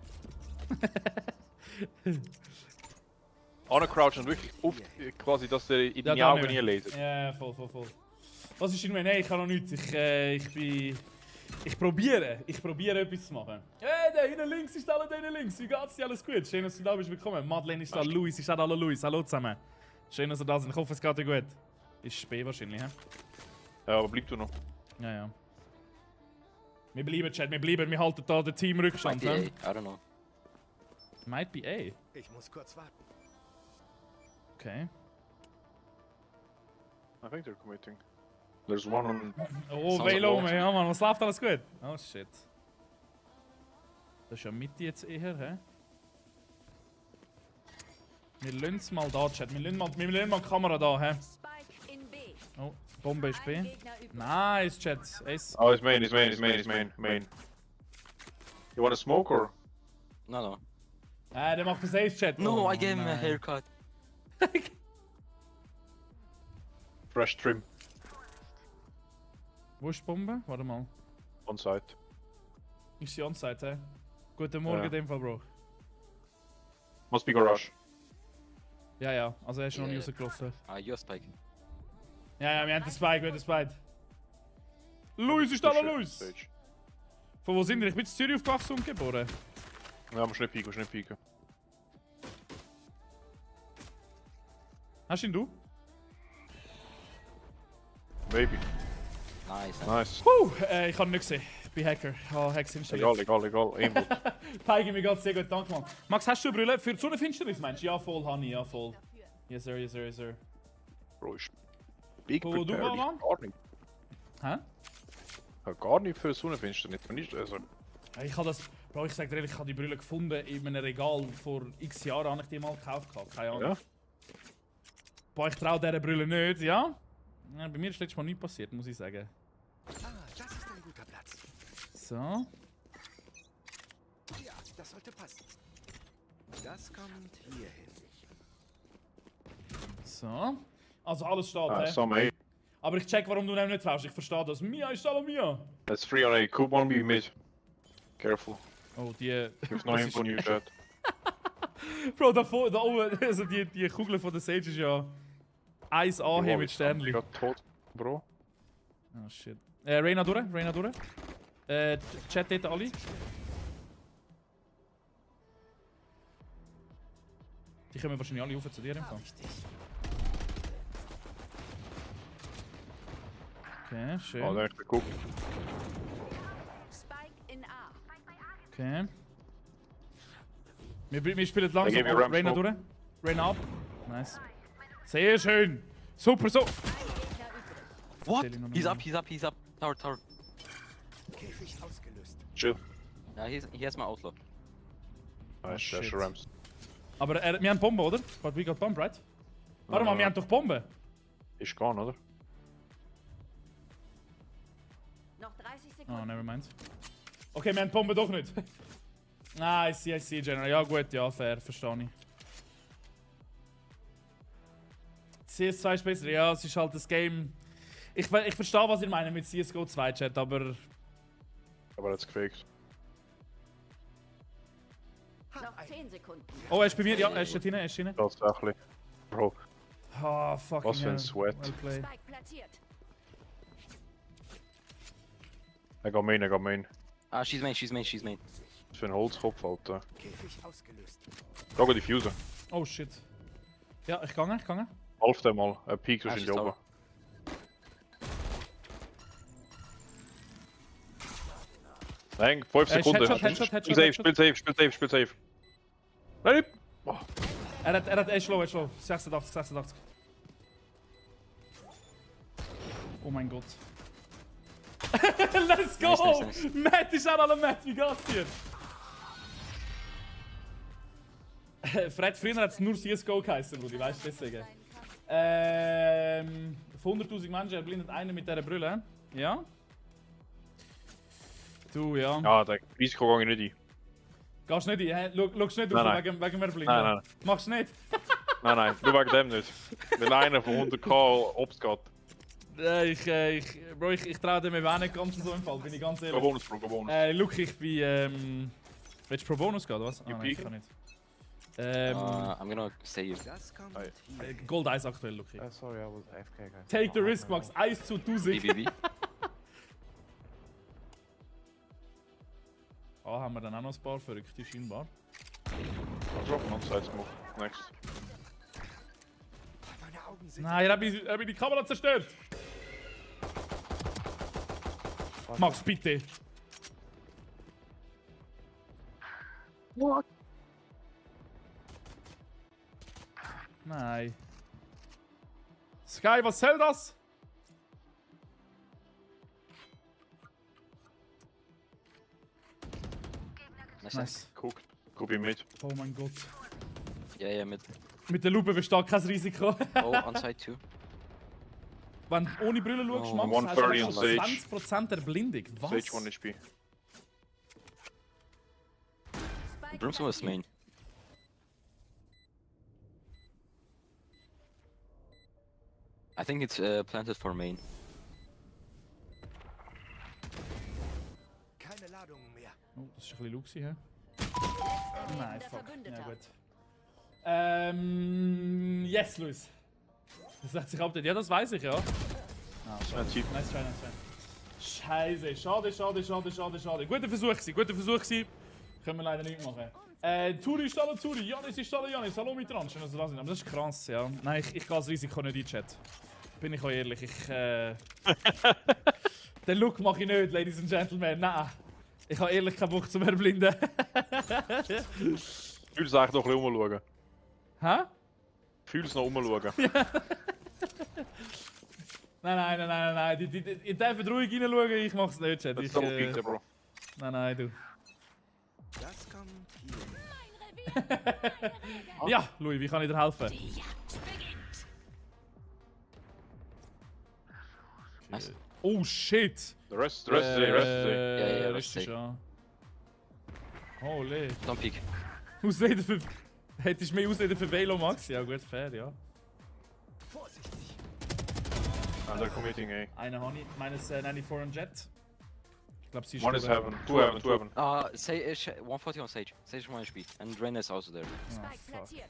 Crouchen und wirklich auf, quasi, dass er in deine da Augen nicht nie mehr. laset. Ja, voll, voll, voll. Was ist in mir? Nein, ich kann noch nichts. Ich probiere etwas zu machen. Hey, da hinten links ist alle da hinten links. Wie geht's dir? Alles gut? Schön, dass du da bist. Willkommen. Madeleine ist da, Luis ist da, alle Luis. Hallo zusammen. Schön, dass ihr da seid. Ich hoffe, es geht dir gut. Ist spät wahrscheinlich, hä? Ja, aber bleib du noch. Ja, ja. Wir bleiben, Chat, wir halten da den Teamrückstand. Might be hä? A, I don't know. Might be A. Ich muss kurz warten. Okay. I think they're committing. There's one on... Oh, Sounds Velo, like ja Mann, was läuft alles gut? Oh shit. Das ist ja Mitte jetzt eher, hä? Wir lassen es mal da, Chat. Wir lassen mal die Kamera da, hä? Spike in B. Oh, Bombe ist B. Ein Gegner übrig. Nice, Chat. Ace. Oh, it's main. You want a smoke or? No, no. Der macht das Ace, Chat. No, Oh, I gave him a nein. haircut. Fresh trim. Wo ist die Bombe? Warte mal. On site. Ist sie on-site, hä? Guten Morgen Ja. in dem Fall, Bro. Must be garage. Ja, ja. Also er ist noch Ja, nicht ja. rausgelaufen. Your spike. Ja, ja, wir haben den Spike, wir haben den Spike. Luis ist da, Luis! Stage. Von wo sind wir? Ich bin in Zürich aufgewachsen und geboren. Ja, musst nicht pieken. Hast du ihn du? Baby. Nice. Nice. Ich habe ihn nicht gesehen. Ich bin Hacker. Ich habe Hacks installiert. Egal. Aimbot. Feige, mir geht's sehr gut, danke Mann. Max, hast du eine Brille für die Sonnenfinsternis, meinst du? Ja, voll, Honey, ja, voll. Dafür. Yes, sir, yes, sir, yes, sir. Bro, ist big Wo du prepared. mal, Mann? Gar nicht. Hä? Ja, gar nicht für Sonnenfinsternis. Nicht, also, Ich habe das... Bro, ich sag dir ehrlich, ich habe die Brille gefunden in einem Regal. Vor x Jahren habe ich die mal gekauft. Keine Ahnung. ja. Boah, ich traue dieser Brille nicht, ja? Ja, bei mir ist letztes Mal nichts passiert, muss ich sagen. Ah, das ist ein guter Platz. So. Ja, das sollte passen. Das kommt hier hin. So. Also alles steht, Ah, hä? some A. Aber ich check, warum du ihm nicht traust. Ich verstehe das. Mia ist alle Mia. That's 3 on A. Could one be mid. Careful. Oh, die... There's no info on you, chat. Bro, da oben, also die Kugel von der Sage ist ja 1A hier mit Sternli. Ich tot, Bro. Oh shit. Reina durch. Chat dort alle. Die kommen wahrscheinlich alle rauf zu dir im Fall. Richtig. Okay, schön. Oh, da ist der Cook. Spike in A. Okay. Wir spielen langsam. gebe ich Ramp Reina Smoke. durch. Reina ab. Nice. Sehr schön. Super, so. Ein Gegner übrig. What? Zähl ich noch He's mal. up. Tower. Käfig ausgelöst. Chill. Yeah, he has my outlaw. Nice, shit. Dash Rams. Aber wir haben Bombe, oder? But we got bomb, right? Warte mal, wir haben doch Bombe. Ist gone, oder? Noch 30 Oh, Sekunden. never mind. Okay, wir haben Bombe doch nicht. I see, General. Ja gut, ja, fair, verstehe ich. CS2 ist besser, ja, es ist halt das Game... Ich verstehe, was ihr meint mit CSGO 2 Chat, aber... Aber jetzt gefaked. Noch 10 Sekunden. Oh, er ist bei mir, ja, er ist dort hinten, Tatsächlich. Bro, Ah, fucking was für ein hell. Sweat. Well played. Spike platziert. Er geht main. Ah, she's main. Was für ein Holzkopf, Alter. Käfig ausgelöst. Da geht Diffuser. Oh shit. Ja, ich gehe. Half dem mal. Er peakt Ah, wahrscheinlich she's oben. Nein, 5 Sekunden. Headshot. Spiel safe. Nein! Oh, Er hat slow. 86. Oh mein Gott. Let's go! Nice. Matt ist auch alle Matt, wie geht's dir? Fred, früher hat es nur CSGO geheißen, Brudi, weißt du deswegen? Von 100.000 Menschen erblindet einer mit dieser Brille. Ja? Du, ja. Ja, das Risiko gehe ich nicht Gehst du nicht ein? Schaust du nicht auf Nein. wegen mir blind? Nein. Machst du nicht? Nein, nur wegen dem nicht. Weil einer von 100k ob's geht. Bro, ich traue dem eben auch nicht ganz so im Fall, bin ich ganz ehrlich. Bonus, Bro, Bonus. Look, ich bin. Willst du pro Bonus gehen, oder was? Ah, nein, ich peek? kann nicht. I'm gonna save. Das kommt Ei. hier. Gold Eis aktuell, Luki. Sorry, I was AFK, guys. Take the risk, Max. 1 zu 1000. BBB. Ah, haben wir dann auch noch ein paar Verrückte scheinbar. Droppen on side smoke. Next. Meine Augen sind. Nein, er hat mir die Kamera zerstört. Max, bitte. Nein. Sky, was soll das? Nice. Guckt. Guck ich mit. Oh mein Gott. Yeah, mid. Mit der Lupe besteht kein Risiko. Oh, on side 2. Wenn du ohne Brille schaust, Oh, Max, 130 hast on du Sage. 20% Erblindung. Was? Stage 1 HP. Brimstone was main. I think it's planted for main. Keine Ladungen mehr. Oh, das ist ein bisschen Luxi, hä? Letzter Nein, lebender fuck. Verbündeter. Ja gut. Yes, Luis. Das hat sich updated. Ja, das weiß ich, ja. Ah, schade. Ein Cheat. Nice try. Scheiße, schade. Guter Versuch gewesen. Können wir leider nicht machen. Turi ist alle Turi, Janis ist alle Janis. Hallo miteinander, schön, dass ihr da sind. Aber das ist krass, ja. Nein, ich gehe das Risiko nicht in den Chat. Bin ich auch ehrlich, den Look mache ich nicht, Ladies and Gentlemen. Nein. Ich habe ehrlich keinen Bock zum Erblinden. Fühl's eigentlich noch ein bisschen umschauen. Hä? Fühl's noch umschauen. Nein. Ihr dürft ruhig reinschauen, ich mach's nicht, Chat. Das Ich, ist Double Peak, Bro. Nein, du. Das kommt hier. Ja, Louis, wie kann ich dir helfen? Nice. Oh shit! The rest is A. Ja, Richtig, ja. Holy. Don't peek. Ausreden für. Hättest du mehr Ausreden für Velo, Max? Ja, gut, fair, ja. Vorsichtig. And they're committing A. Eine Honey, meines 94 und Jet. Ich glaube, sie ist. One is durch. heaven. Two heaven. Say 140 on Sage. Sage 1 HP. And Reyna is also there. Ah, Spike fuck. platziert.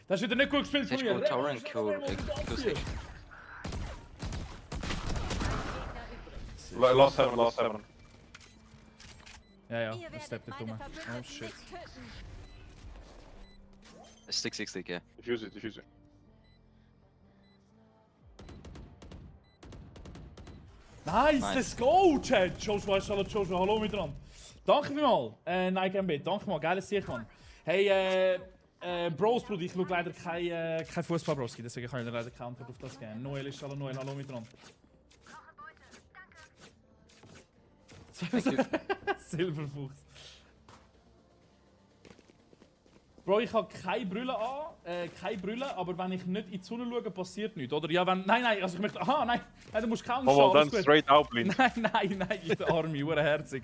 Das ist wieder nicht gut gespielt von Sage mir. go tower and kill Sage. Gegner übrig. Last heaven. Ja, Ihr das werdet steppt nicht meine dumme. Verbündeten Oh shit. nicht töten. Stick, yeah. Defuse it. Nice, Nice. let's go, Chat! Joshua, hallo miteinander. Danke vielmals, Nike MB, danke mal, geiles Sicht, Mann. Hey, Bros, Bruder, ich schaue leider kein Fußball, Broski, deswegen kann ich leider keine Antwort auf das geben. Noel ist hallo miteinander. Silberfuchs. Bro, ich habe keine Brille an, aber wenn ich nicht in die Sonne schaue, passiert nichts, oder? Ja, wenn... Nein, also ich möchte... Aha, nein, du musst keine Angst Mal haben, dann alles gut. straight out blind. Nein, der Arme, herzig.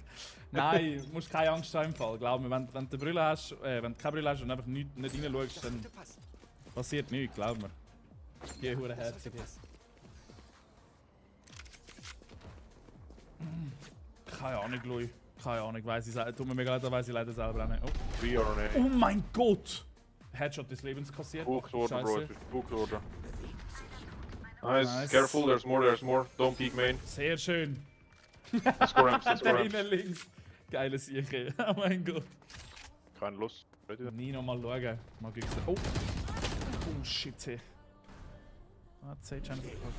Nein, du musst keine Angst haben im Fall, glaub mir. Wenn du eine Brille hast, wenn du keine Brille hast und einfach nicht reinschaust, dann Könnte passen. passiert nichts, glaub mir. Geh herzig. Keine Ahnung, Louis. Keine Ahnung, tut mir mega leid, da weiss ich leider selber auch nicht. Oh. 3 are on A. Oh mein Gott! Headshot des Lebens kassiert. Booked order, bro. Scheiße. Booked order. Nice. Nice. Careful, there's more. Don't peek main. Sehr schön. Let's go ramps. Der innen links. Geiles Siege. Oh mein Gott. Keine Lust. Ready? Nie noch mal schauen. Mal gegen Oh. Oh shit. Hey. Ah, Sage einfach verpackt.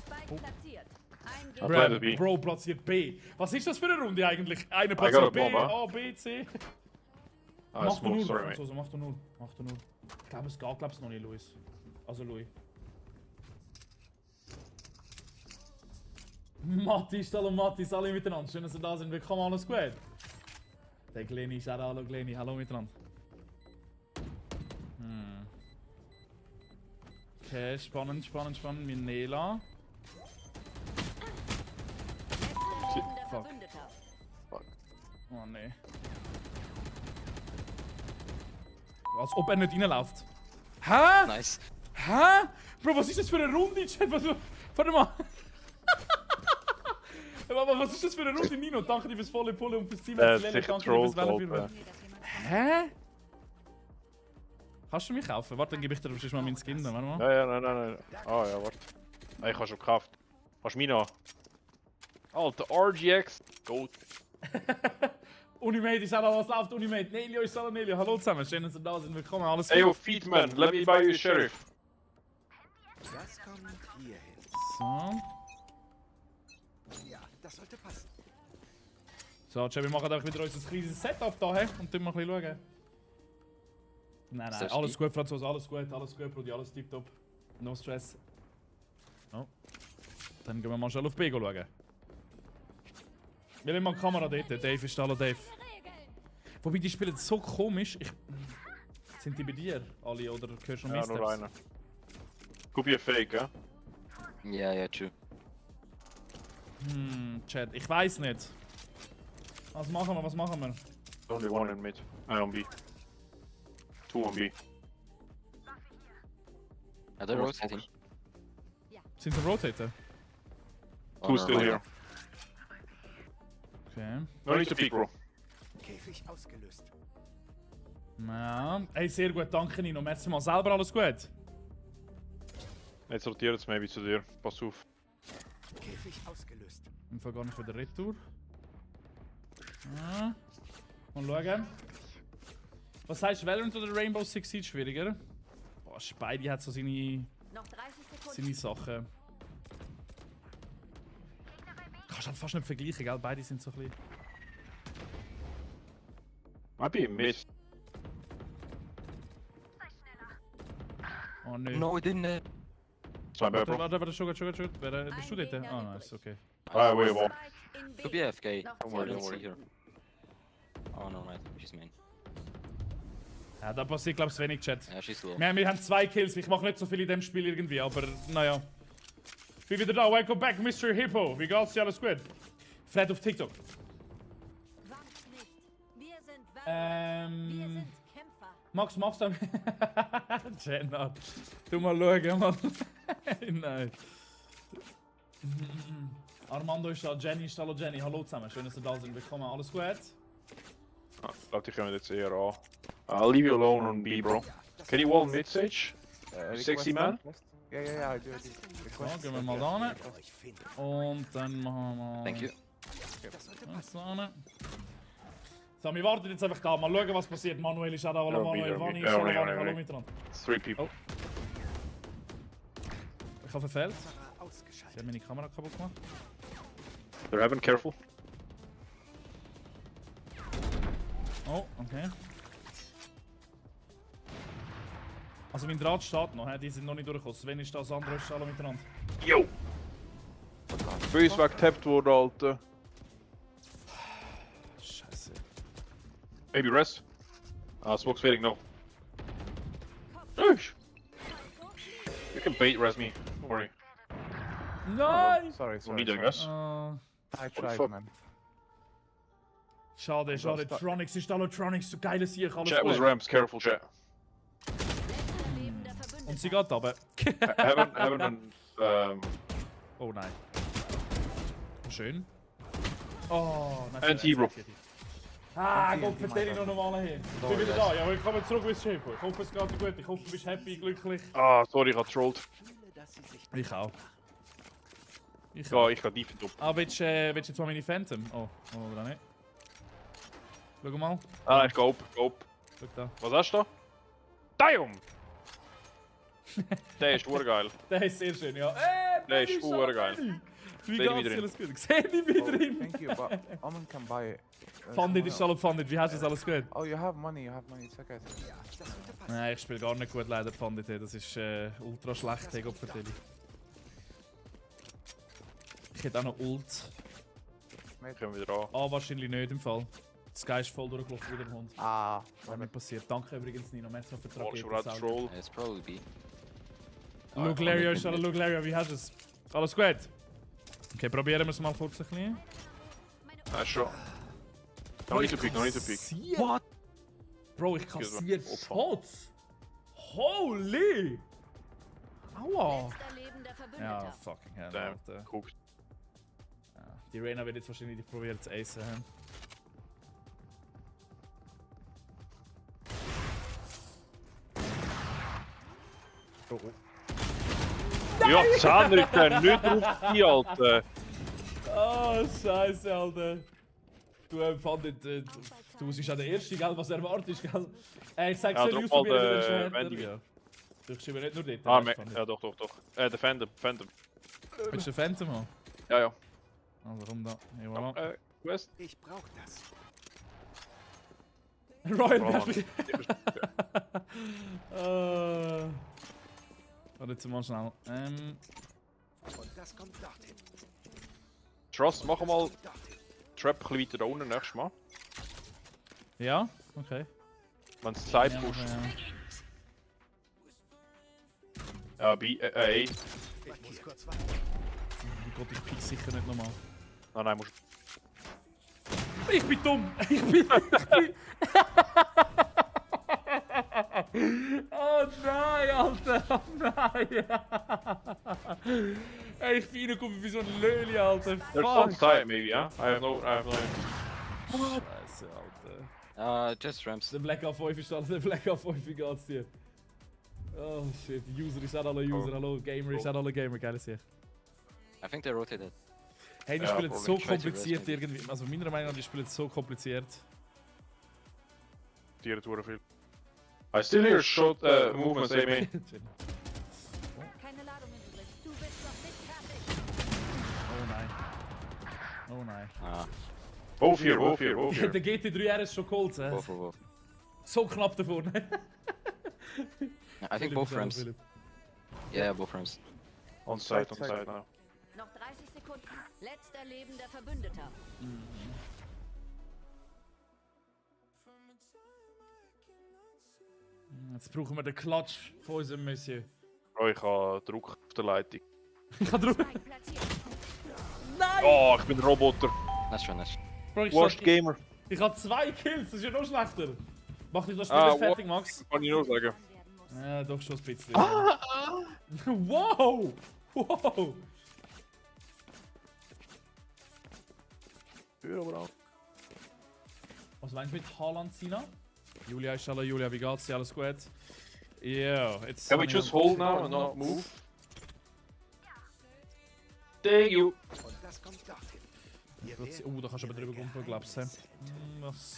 Spike platziert. Ein Blended B. Bro platziert B. Was ist das für eine Runde eigentlich? Einer got a platziert B, bomb, A, B, C. Ah, Mach du smoke, null, sorry, mate. Franzose, mach du null. Mach du null. Ich glaube, es geht, glaub's noch nicht, Luis. Also, Louis. Matti, hallo Matti, alle miteinander. Schön, dass ihr da sind. Willkommen, alles gut? Der Gleni, schau hallo Gleni, hallo miteinander. Okay, spannend, spannend, spannend. Minela. Letzter lebender Fuck. Verbündeter. Oh nee. Als ob er nicht reinläuft. Hä? Nice. Hä? Bro, was ist das für eine Runde, Chat? Warte mal. Aber was ist das für eine Runde, Nino? Danke dir fürs volle Pulle und fürs Team. Der ist Danke sicher dir fürs trolled, Wellen. Hä? Kannst du mich kaufen? Warte, dann gebe ich dir sonst mal meinen Skin. Warte mal. Ja, nein. Ah ja, warte. Ah, ich habe schon gekauft. Hast du mich noch? Alter, RGX. Gold. Unimate ist auch was läuft. Unimate. Nelio ist hallo Nelio. Hallo zusammen. Schön, dass ihr da sind. Willkommen. Alles Hey, yo, gut. Feedman, let me buy you a sheriff. Das kommt hier hin. So. Ja, das sollte passen. So, Chat, wir machen auch wieder unser kleines Setup da, he? Und dann mal ein bisschen schauen. Nein, Ist das alles Spiel? gut, Franzose, alles gut, Brudi, alles tipptopp. No stress. Oh. Dann gehen wir mal schnell auf B schauen. Wir haben mal eine Kamera dort, Dave ist da, hallo Dave. Wobei, die spielen so komisch. Sind die bei dir alle oder hörst du noch Ja, Misteps? nur einer. Could be a fake, ja? Yeah, true. Chat, ich weiß nicht. Was machen wir, Only one in mid. On B. Two on B. Are they rotating? Sind sie rotaten? Two still here. Okay. No need to peek, bro. Käfig ausgelöst. Ja. Hey, sehr gut, danke Nino. Merci mal. Selber alles gut? Jetzt rotiert es maybe zu dir. Pass auf. Käfig ausgelöst. Im Fall gar nicht wieder Retour. Ja. Mal schauen. Was heißt Valorant oder Rainbow Six Siege schwieriger? Boah, Spidey hat so seine Noch 30 Sekunden. Sachen. Kannst halt fast nicht vergleichen, gell? Beide sind so ein bisschen... Might be a mid. Oh nö. No, it didn't. It's my bad, bro. Warte, schon gut. Wer bist du dort? Ah, nice, okay. Ah, wait, well. Spike in B. Could be AFK. Noch Don't 10 worry, don't don't see worry. her. Oh no, right. She's main. Ja, da passiert glaube ich wenig, Chat. Yeah, she's low. Wir haben 2 Kills, ich mache nicht so viel in dem Spiel irgendwie, aber naja. Bin wieder da, welcome back Mr. Hippo. Wie geht's dir, alles gut? Fred auf TikTok. Wankt nicht. Wir sind Valorant. Wir sind Kämpfer. Max, machst du... Jenna, du mal schauen, Mann. Nein. Armando ist da, Jenny ist da, hallo Jenny, hallo zusammen, schön dass ihr da sind, willkommen, alles gut? Ah, laat die gaan dit eer al. I'll leave you alone on B, bro. Can you wall mid stage? Sexy man? Yeah, I do. So, gehen wir mal da rein. Euch finden. Und dann machen wir mal... Thank you. Das sollte Das passen. da rein. So, wir warten jetzt einfach da, mal schauen was passiert. Manuel ist auch da, hallo Ja, Manuel, wieder, Vani ist ja, da, hallo ja, Vani, ja, hallo ja. miteinander. 3 people. Oh. Ich habe verfehlt. Kamera Sie ausgeschaltet. haben meine Kamera kaputt gemacht. They're having careful. Oh, okay. Also mein Draht steht noch, die sind noch nicht durchgekommen. Sven ist da, Sandro ist da, alle miteinander. Yo! Bös weggetappt worden, Alter. Scheiße. Maybe rest. Ah, smoke's fading now. Nice! You can bait res me. Don't worry. Nein! Sorry. No need, I guess. I the tried, fuck? man. Schade. Tronics ist da, Tronics, so geile Sieg, alles Chat was gut. ramps, careful chat. Letzter lebender Verbündeter. Und sie geht runter. Heaven and Oh nein. Schön. Oh, nein. And T-Bro. Ah, Gott, vertell ich noch normal hin. Ich bin wieder da. Ja, willkommen zurück, Mr. Hippo. Ich hoffe, es geht dir gut. Ich hoffe, du bist happy, glücklich. Ah, sorry, ich hab trolled. Viele, dass sie sich Ich auch. Ich Ja, auch. ich ga deep op. Ah, willst du jetzt mal meine Phantom? Oh, oder nicht? Schau mal. Ah, ich ga op. Schau da. Was hast du da? Damn! Der ist urgeil. Der ist sehr schön, ja. Der Benny, ist schau, urgeil. Benny. Wie Seh dich geht's wieder dir? Alles gut? Seh dich wieder Oh, in. thank you, but Omen can buy it. Funded ist alle Funded. Wie hast du das alles gut? Oh, you have money, it's okay. Ja, das sollte passen. Nein, ich spiele gar nicht gut leider Funded. Das ist ultra schlecht, hey, Gott Ich hätte auch noch Ult. Kommen wir wieder an. Ah, wahrscheinlich nicht im Fall. Das Sky ist voll durchgelaufen wie der Hund. Ah, Was mir passiert. Danke übrigens, Nino. Merci noch für die Watch Red Raketen. Troll. It's probably B. Luglario ist alle Luglario. Wie hast du es? Alles gut? Okay, probieren wir es mal kurz ein bisschen. Ah, schon. Noch nicht zu pick, noch nicht zu pick. What? Bro, ich kassiere Shots. Holy! Aua! Letzter lebender Verbündeter. Ja, fucking hell, Damn. Alter. Guckt. Ja, die Reyna wird jetzt wahrscheinlich probieren zu acen. Hm? Oh, oh. Ja, Zahn rückt er nicht drauf die, Alter. Oh, scheiße, Alter. Du fandet, du bist auch der Erste, gell, was erwartest, gell? Ich sag's Ja, dir, drück aus, mal probieren wir den den Schwerter. Wendy. Ja. Ich schreibe nicht nur dort. Ah, weißt du, ja, doch. Der Phantom. Willst du den Phantom haben? Ja. Also, rum da. Ja, voilà. Quest. Ich brauch das. Royal Bro, Baby. Warte jetzt mal schnell. Und das kommt dorthin. Trust, mach mal Dorthin. Trap ein bisschen weiter da unten nächstes Mal. Ja? Okay. Wenn es Zeit Ja, pusht. ja. Ja, B, A. Ich muss kurz warten. Oh Gott, ich pick sicher nicht nochmal. Ah, nein, musst Ich bin dumm! Ich bin... Oh nein, Alter! Oh nein! Ey, ich bin reingekommen wie so ein Löli, Alter! There's some Fuck! time maybe, yeah? I have no Scheiße, Alter. Just Rams. Der Black A5 ist alle, der Black A5, wie geht's dir? Oh shit, User ist auch alle User, hallo Gamer ist auch alle Gamer, geiles hier. I think they rotated. Hey, die Ja, spielen Problem. so Try to rest kompliziert maybe. irgendwie, also meiner Meinung nach, die spielen so kompliziert. Tieren tun viel. I still hear shot movements, hey man. Keine Ladung übrig. Du bist noch nicht fertig. Oh nein. Oh nein. Ah, Both here. Der GT3 RS schon geholt, hä? both for both. So knapp davon. I think both Rams. Yeah, both Rams. On site now. Noch 30 Sekunden. Letzter lebender Verbündeter. Jetzt brauchen wir den Klatsch von unserem Monsieur. Oh, ich habe Druck auf der Leitung. Ich kann drauf. Spike platziert. Nein! Oh, ich bin ein Roboter. Nice try. Bro, Worst Gamer. ich habe 2 Kills, das ist ja noch schlechter. Mach dich das Spiel Ah, nicht fertig, Max. Kann ich nur sagen. Werden muss. Ja, doch schon ein bisschen. Wow! Wow! Ja, aber auch. Was meinst du mit Haaland, Sina? Julia ist hallo Julia, wie geht's dir? Alles gut? Yeah, it's... Can we just hold now and not move? Thank you. Und das kommt dorthin. Wir Oh, werden da kannst du aber drüber gumpeln, glaubst du? Was?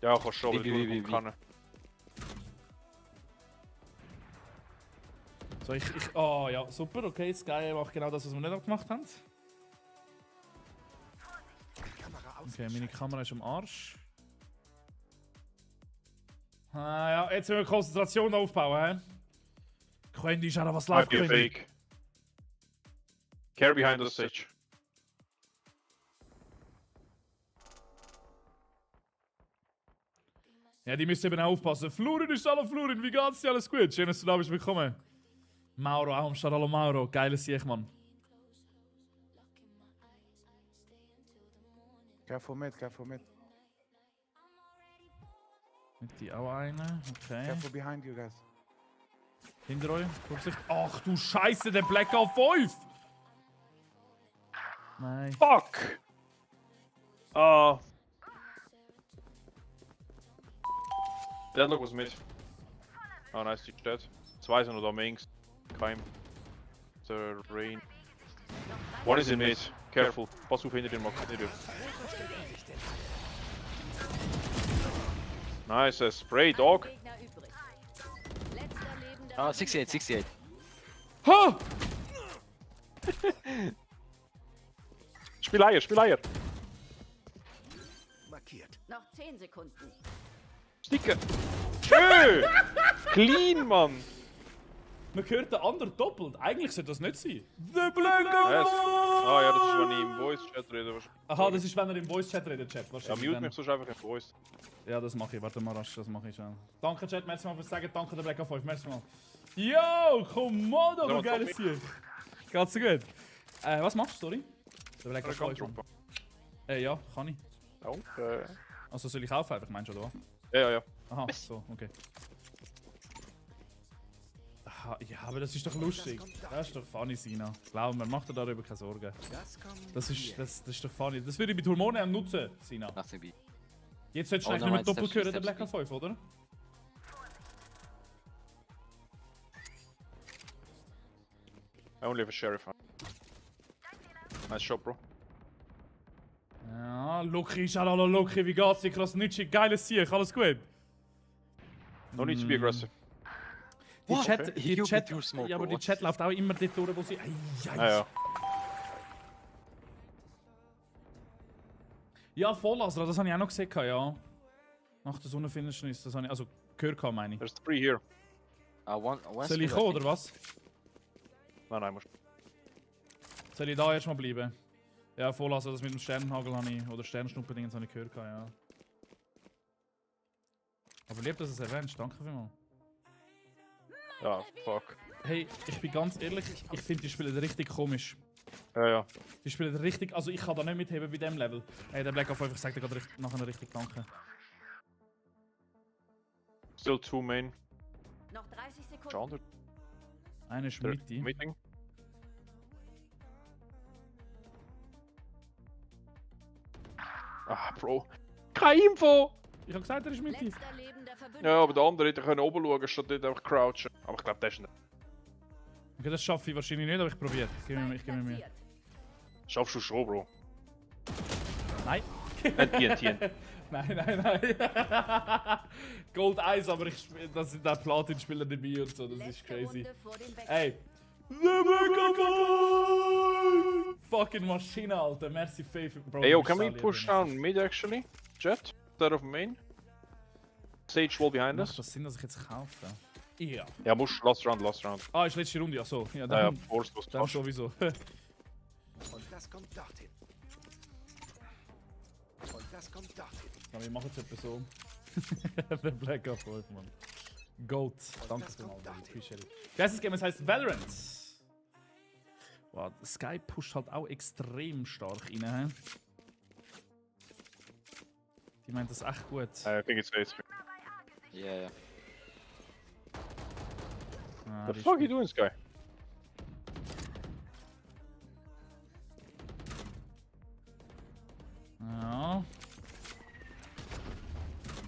Ja, kannst schon, Wie. weil du kann. So, oh ja, super, okay, Sky macht genau das, was wir nicht gemacht haben. die Kamera aus. Okay, meine Kamera ist am Arsch. Ah ja, jetzt müssen wir Konzentration aufbauen, hä? Quendi, schau, was Might läuft, be a Quendi? fake. Care behind the stage. Ja, die müssen eben aufpassen. Florin ist alle Florin, wie geht's dir? Alles gut? Schön, dass du da bist, willkommen. Mauro, auch am Start, hallo Mauro. Geiles Sieg, Mann. Careful mid. Mit die auch eine, okay. Careful behind you guys. Hinter euch, Vorsicht. Ach du Scheiße, der Black auf 5! Nein. Fuck! Ah. Deadlock was mid. Oh nice, die dead. Zwei sind noch da Minks. Kein. The rain. One is in mid. Careful. Pass auf hinter dir, Max. Hinter dir. Nice, Spray, Dog. Gegner übrig. Letzter lebender Ah, 68. Ha! Spiel Eier, spiel Eier. Markiert. Noch 10 Sekunden. Sticker. Schön. Clean, Mann. Man hört den anderen doppelt. Eigentlich sollte das nicht sein. The Black Ja, Ops! Ah ja, das ist, wenn ich im Voice-Chat rede. wahrscheinlich. Aha, das ist, wenn er im Voice-Chat redet, Chat. Ja, Wahrscheinlich. mute dann. mich sonst einfach im Voice. Ja, das mache ich. Warte mal rasch, das mache ich schon. Danke, Chat, merci mal fürs Sagen. Danke, der Black Ops 5, merci mal. Yo, Komodo, du Ja, geiles Tier. Geht's dir gut? Was machst du, sorry? Der Black Ops 5. Droppen. Ja, kann ich. Danke. Also soll ich kaufen einfach, meinst du, oder? Ja. Aha, so, okay. Aha, ja, aber das ist doch lustig. Das ist doch funny, Sina. Glaub mir, mach dir darüber keine Sorgen. Das kommt Das hier. ist doch funny. Das würde ich mit Hormonen nutzen, Sina. Nothing B. Jetzt solltest du Oh, eigentlich nicht nein, mehr doppelt Steps, hören, der Steps, Black Ops 5, oder? I only have a sheriff. Nice shot, bro. Ja, Luki, Schalala, Luki, wie geht's dir? Krasnitschi, geiles Sieg, alles gut? No need to be aggressive. Die What? Chat, Okay. die You Chat, with your smoke, ja, aber bro, die what? Chat läuft auch immer dort durch, wo sie... Ah ja. Ja, voll, also das habe ich auch noch gesehen, ja. Nach der Sonnenfinsternis, das habe ich, also gehört, meine ich. There's 3 here. One Soll ich kommen, oder was? Nein, musst. Soll ich da erstmal bleiben? Ja, voll, also das mit dem Sternenhagel habe ich, oder Sternschnupperdingens habe ich gehört, ja. Aber lieb, dass du es erwähnst, danke vielmals. Ja, fuck. Hey, ich bin ganz ehrlich, ich finde die spielen richtig komisch. Ja. Die spielen richtig, also ich kann da nicht mitheben bei dem Level. Hey, der Black Ops 5, ich sag dir gerade nachher richtig danke. Still 2 main. Noch 30 Sekunden. Chandler. Einer ist They're Mitte. meeting. Ah, Bro. Keine Info! Ich hab gesagt, er ist Mitte. Letzter lebender Verbündeter. Ja, aber der andere hätte können oben schauen, statt dort einfach crouchen. Aber ich glaube, das ist nicht. Okay, das schaffe ich wahrscheinlich nicht, aber ich probiere. Ich gebe mir Mühe. Platziert. Schaffst du schon, Bro. Nein. TNT. Nein. Gold 1, aber ich spiel, der Platin-Spieler dabei und so, das ist Letzte crazy. Runde vor dem Wechsel. Ey. The Black Ops 5! Fucking Maschine, Alter. Merci, Faith. Bro, Hey, yo, du can bist we so push lieb, down mid actually? Jet? Instead of main? Sage wall behind Macht us? das Sinn, dass ich jetzt kaufe? Ja. Ja, musst last round. Ah, ist letzte Runde, ach so. Ja, Ja, dann, force was dann sowieso. Und das kommt dorthin. Und das kommt dorthin. Ja, wir machen es etwa so. Der Black Ops 5, Mann. Goat. Danke das vielmals, kommt Mann. dahin. Appreciate it. Das Game heißt Valorant. Wow, Sky pusht halt auch extrem stark rein. He? Die meint das echt gut. I think it's face. Yeah. Ah, The die fuck you ist- doing, Sky? Ja.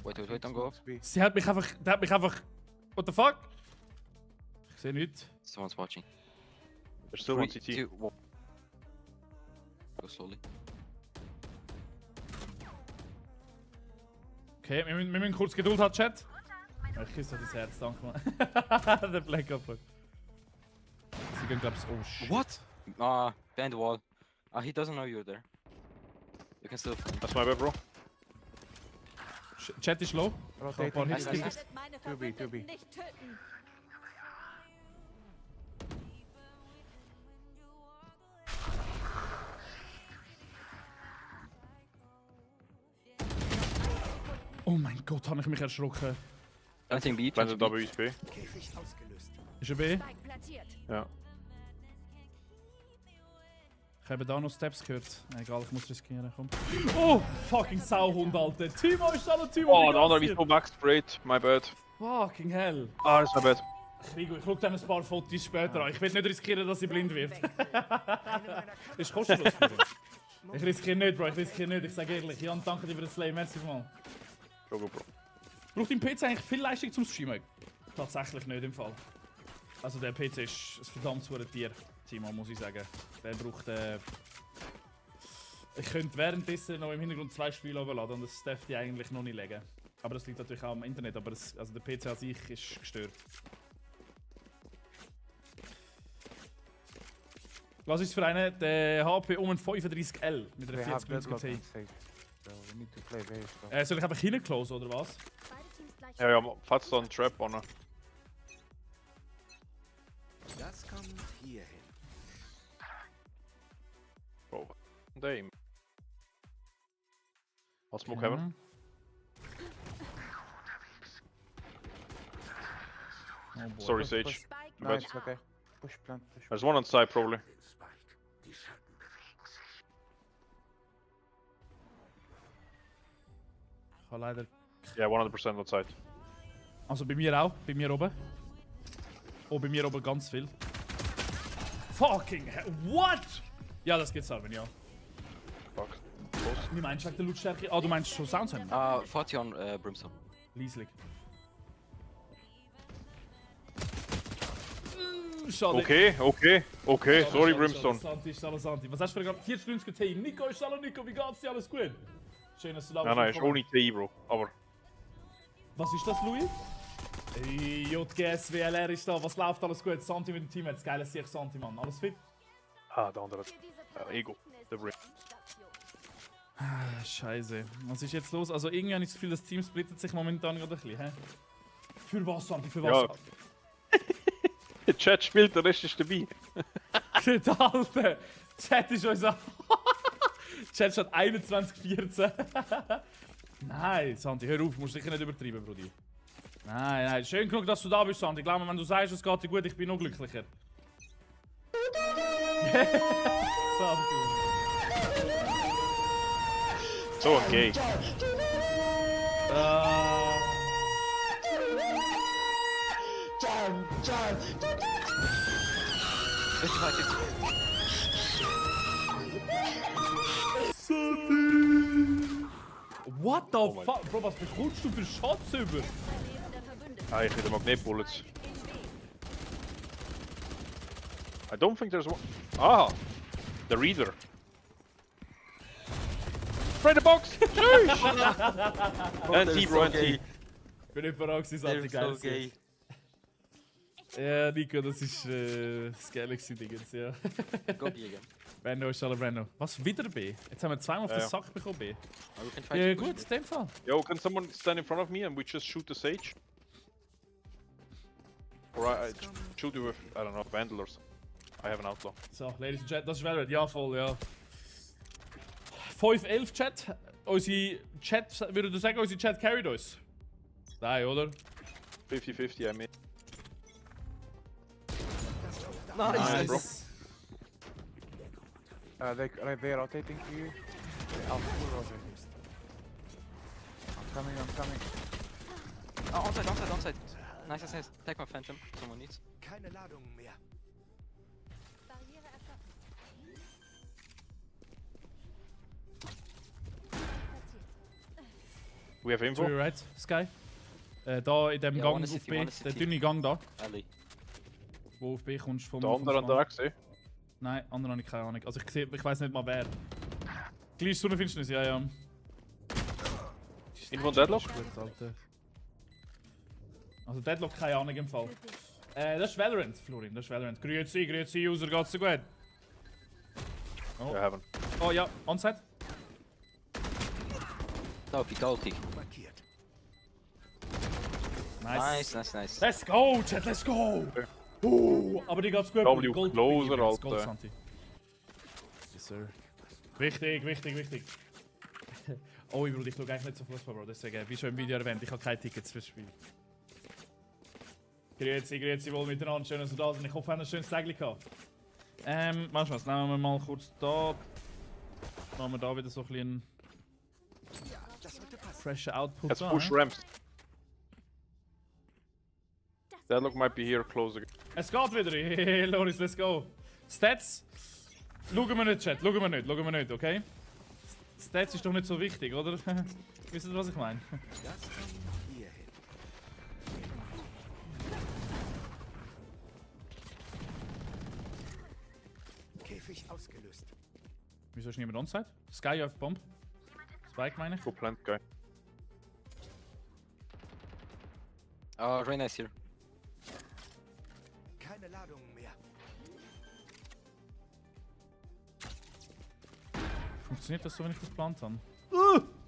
Wait, don't go. Let's be. Sie hat mich einfach. Der hat mich einfach. What the fuck? Ich sehe nichts. Someone's watching. There's still one CT. Go slowly. Okay, wir müssen kurz Geduld haben, Chat. Ja, ich küsse dein Herz, danke mal. Der Black Ops. Sie gehen, glaub's. Oh shit. What? Behind the wall. He doesn't know you're there. You can still find. That's my bad, bro. Chat ist low. Rotating. Paar Hits Nice, Ihr nice. werdet meine 2B, 2B. Verbündeten nicht töten. Oh mein Gott, habe ich mich erschrocken. Planting B. Planted Planting B. WSP. Käfig ausgelöst. Ist er B? Spike platziert. Ja. Ich habe da noch Steps gehört. Egal, ich muss riskieren, komm. Oh, fucking Sauhund, Alter. Timo ist da noch Timo. Oh, wie the other geht's is dir? so back straight. My bad. Fucking hell. Ah, that's my bad. Ich schaue dann ein paar Fotos später an. Ich will nicht riskieren, dass sie blind wird. Eine Ist kostenlos für dich. Ich riskiere nicht, Bro. Ich riskiere nicht. Ich sage ehrlich. Jan, danke dir für das Slay. Merci mal. Go, bro. Braucht dein PC eigentlich viel Leistung zum Streamen? Tatsächlich nicht im Fall. Also der PC ist ein verdammt gutes Tier, Timo, muss ich sagen. Der braucht ich könnte währenddessen noch im Hintergrund 2 Spiele runterladen und das darf die eigentlich noch nicht legen. Aber das liegt natürlich auch am Internet, aber also der PC an sich ist gestört. Was ist für einen? Der HP um 35L mit einer They have 40 Minuten deadlock T. on stage. So we need to play very strong. Soll ich einfach hinclosen oder was? Beide Teams gleich Ja, ja, fast dann Trap on. Das kommt hierhin. Bro, Dame. I'll smoke heaven. Oh boy. Sorry, Sage. Spike No, But it's okay. Push plant, push. there's one on side probably. Ich habe leider... Yeah, 100% on side. Also bei mir auch, bei mir oben. Oh, bei mir oben ganz viel. Fucking hell, what? Ja, das geht's auch, ja. Fuck. Close. Wie meinst du wegen der Lautstärke? Ah, du meinst schon Sounds haben? 40 on Brimstone. Leislich. Schade. Okay, okay, okay. Schade, Sorry, schade, Brimstone. schade. Santi, schade, Santi. Was hast du für gerade 40 T? Nico, hallo Nico, wie geht's dir? Alles gut? Schön, dass du da bist. Nein, nein, ist ohne TI, Bro. Aber Was ist das, Louis? Hey, JGS, WLR ist da. Was läuft? Alles gut? Santi mit dem Team, jetzt geiles Sieg, Santi, Mann. Alles fit? der andere. für diese Ego. Der Brim. Ah, Scheiße. Was ist jetzt los? Also irgendwie habe ich das Gefühl, das Team splittet sich momentan gerade ein bisschen, hä? Für was, Santi? Für was? Der Chat spielt, der Rest ist dabei. Der Alte! Chat ist unser... Chat steht 21:14. Nein, Santi, hör auf, musst sicher nicht übertreiben, Brudi. Nein, nein, schön genug, dass du da bist, Santi. Ich glaube, wenn du sagst, es geht dir gut, ich bin noch glücklicher. Santi. So ein Gay. What the mein fuck? Bro, was bekommst du für Shots über? Leben der Verbündeten. Ah, ich hätte Magnetbullets. I don't think there's one. Ah! The reader. Spray the box! Anti, bro, anti. Ich bin nicht verrückt, Santi, They're geil. so gay. Ja, Nico, das ist das Galaxy-Dingens, ja. Go B again. Brando, ist alle Brando. Was, wieder B? Jetzt haben wir zweimal auf Ja, den ja. Sack bekommen, B. Oh, we can try Ja to push gut, mid. in dem Fall. Yo, can someone stand in front of me and we just shoot the sage? Or I shoot you with, I don't know, Vandal or something. I have an outlaw. So, Ladies and Chat, das ist Valorant. Ja, voll, ja. 5-11 Chat. Unsere Chat, würdet ihr sagen, unsere Chat carried uns? Nein, oder? 50-50, I mean. Nice. bro. They're rotating to you. They are full rotating. I'm coming. Oh, onside. Nice, nice. Take my phantom. Someone needs. Keine Ladungen mehr. Barriere erschaffen. Platziert. We have To info. your right, Sky. Da in dem Ja, Gang one auf city, B. one Der city. dünne Gang da, Alley. wo auf B kommst vom... Der andere an der Achse. Nein, andere habe ich keine Ahnung. Also ich weiß nicht mal wer. Gleich Sonnenfinsternis, ja, ja. In von Deadlock? Gut, Alter. Also Deadlock keine Ahnung im Fall. Das ist Valorant, Florin, das ist Valorant. Grüezi, User, geht's dir gut? Oh. Wir haben. Oh ja, onside. Double peek. Markiert. Nice. Nice. Let's go, Chat, let's go! Okay. Aber die geht's gut. W Gold closer, übrigens, Alter. Gold, Santi. Yes, sir. Wichtig. Oh, ich schaue eigentlich nicht so Fußball, Bro. Deswegen, wie schon im Video erwähnt, ich habe keine Tickets fürs Spiel. Grüezi wohl miteinander. Schön, dass ihr da seid. Ich hoffe, ihr habt ein schönes Tag gehabt. Weißt du was? Nehmen wir mal kurz da. Machen wir da wieder so ein bisschen Das sollte passen. fresher Output. Let's da, push hä? ramps. Deadlock might be here close again. Es geht wieder. Hey, Loris, let's go. Stats. Schauen wir nicht, Chat. Schauen wir nicht, okay? Stats ist doch nicht so wichtig, oder? Wisst ihr, was ich meine? Das kommt hierhin. Käfig ausgelöst. Wieso ist niemand onside? Sky auf Bomb. Spike meine ich. Go plant guy. Reyna is here. Keine Ladungen mehr. Funktioniert das so, wenn ich das geplant habe?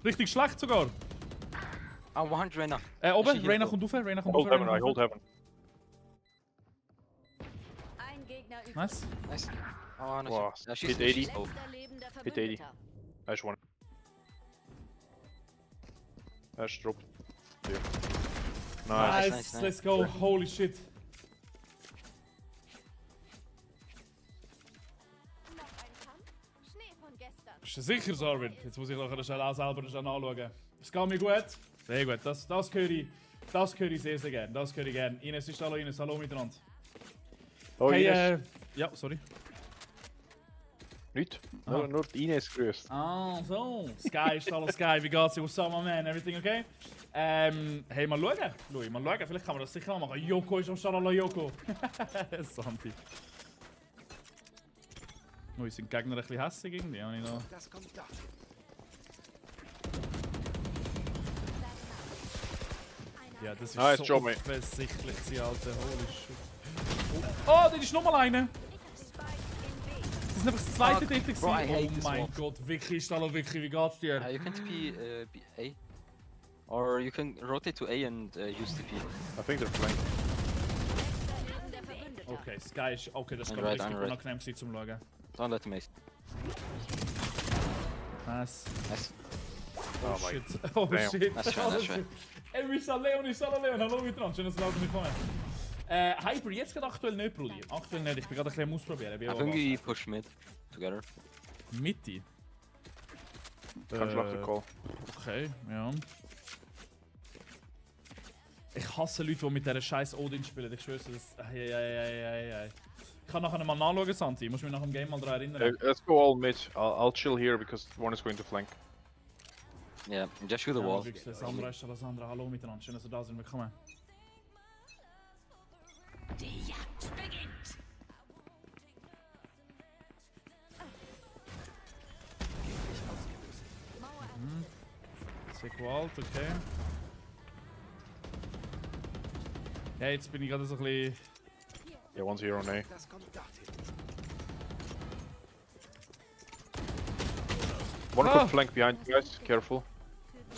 Richtig schlecht sogar. Ah, 100 Reyna. Oben, Hier Reyna so. kommt rauf, Reyna kommt Hold rauf. heaven, Reyna I hold kommt heaven. Ein Gegner übrig. Nice. Nice. Oh, nice. Wow, Yeah, she's hit 80. she's low. Letzter lebender Hit 80. Verbündeter. Ash one. Ash dropped. Here. Nice. Nice, nice, nice. let's go. Holy shit. Noch ein Kampf? Schnee von gestern. Bist du sicher, Sarwin? Jetzt muss ich nachher schnell auch selber schnell anschauen. Es geht mir gut. Sehr gut, das höre ich sehr, sehr gerne. Das höre ich gerne. Ines ist hallo, Ines, hallo miteinander. Oh, Hey, Ines. ja, sorry. Nicht? Aha. Nur die Ines grüßt. Ah, so. Sky ist hallo Sky, wie geht's dir? What's up, my man? Everything okay? Hey, mal schauen. Louis, mal schauen. Vielleicht kann man das sicher auch machen. Joko ist am Start, hallo Joko. Santi. Oh, sind die Gegner ein bisschen hässig irgendwie? Habe ich noch... Das kommt dorthin. Ja, das ist Nice so job, mate. offensichtlich, sie Alter. Holy shit. Oh, da ist nochmal einer! Spike in B. Das ist einfach das zweite Fuck, dort gewesen. bro, I hate Oh this mein one. Gott, Vicky ist hallo Vicky, wie geht's dir? You can TP B A. Or you can rotate to A and use TP. I think they're flank. Letzter lebender Verbündeter. Okay, Sky ist... Okay, das I'm kann right, richtig I'm right. unangenehm sein zum Schauen. Don't let him ace. Nice. Nice. Oh, my shit. Oh damn. shit. That's right, Oh, that's shit. right. Ey, wir sind Leon, ich bin Leon. Hallo miteinander, schön, dass du nicht kommen. Hyper, jetzt gerade aktuell nicht, Brudi. Aktuell nicht, ich bin gerade ein bisschen am Ausprobieren. Wie I think we push mid together. Mitte. Can't block the call. Okay, ja. Ich hasse Leute, die mit dieser scheiß Odin spielen. Ich schwör's dir, das... Ei. Ich kann nachher mal nachschauen, Santi. Musst du mich nach dem Game mal daran erinnern. Let's go all mid. I'll chill here because one is going to flank. Yeah, just shoot the wall. Das andere ist das andere. Hallo miteinander. Schön, dass ihr da sind. Willkommen. Sequalt, okay. Ja, jetzt bin ich gerade so ein bisschen... Yeah, one's here on A. Das kommt dorthin. One Ah! could flank behind you guys. Careful.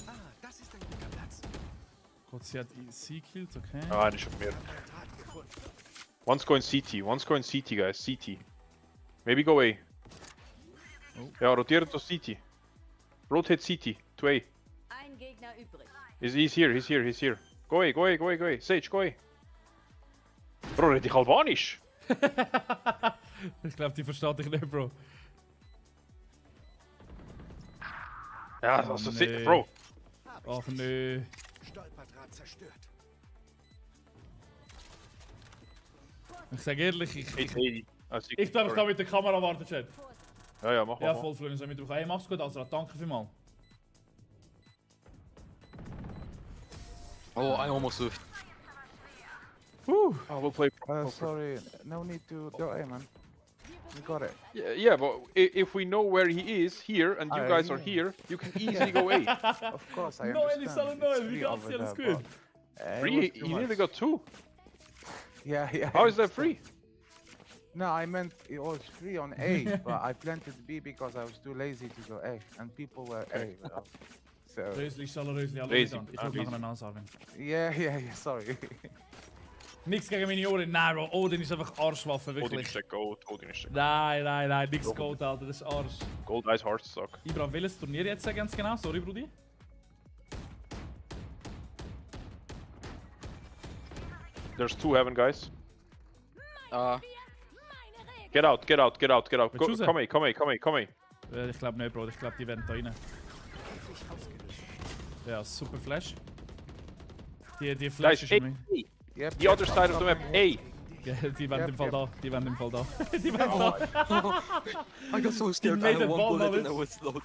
Ah, das ist ein guter Platz. Gott, sie hat sie killt, okay. Ah, nicht schon mehr. Tat gefunden. One's going CT. One's going CT, guys. CT. Maybe go A. Oh. Yeah, rotate to CT. Rotate CT to A. Ein Gegner übrig. He's here. Go A. Sage, go A. Bro, red ich Albanisch? Ich glaube, die versteht dich nicht, Bro. Ja, Oh, also, nee. Bro. Ach nö. Stolperdraht zerstört. Ich sag ehrlich, ich darf da mit der Kamera warten, Chat. Ja, mach Ja, mal. voll Florian, so mit Hey, mach's gut, also danke vielmals. Oh, I almost lived. Whew. Oh, we'll play. Sorry, no need to go A, man. We got it. Yeah, but if we know where he is here and you Ah, guys are yeah. here, you can easily go A. Of course, I No, understand. Eddie Salon, It's no, free wie geht's over dir? Alles there, gut? but, it Free? was too You nearly much. got two. Yeah. How is that understand. free? No, I meant it was free on A, but I planted B because I was too lazy to go A, and people were A. well, So Rösli, Schaller, Rösli, hallo Lazy. miteinander. Ich Ah, will nachher lazy. eine ansagen. yeah. Sorry. Nichts gegen meine Ohren, nein, Bro. Odin ist einfach Arschwaffe, Odin wirklich. is check gold. Odin is check. Nein, nichts Gold, Alter, das ist Arsch. Gold ice hard suck. Ibra, welches Turnier jetzt ganz genau? Sorry, Brudi. There's two heaven guys. Uh, Get out. Willst du Go, raus? come A. Ich glaube nicht, Bro. Ich glaube, die werden da rein. Ja, super Flash. Die Flash Guys, ist A. irgendwie... Yep. The other side of the map, A. Ja, die werden im Fall da. Die werden im Fall da. Die werden Oh, da. I got so scared. made I had the one ball bullet and I knowledge. was low.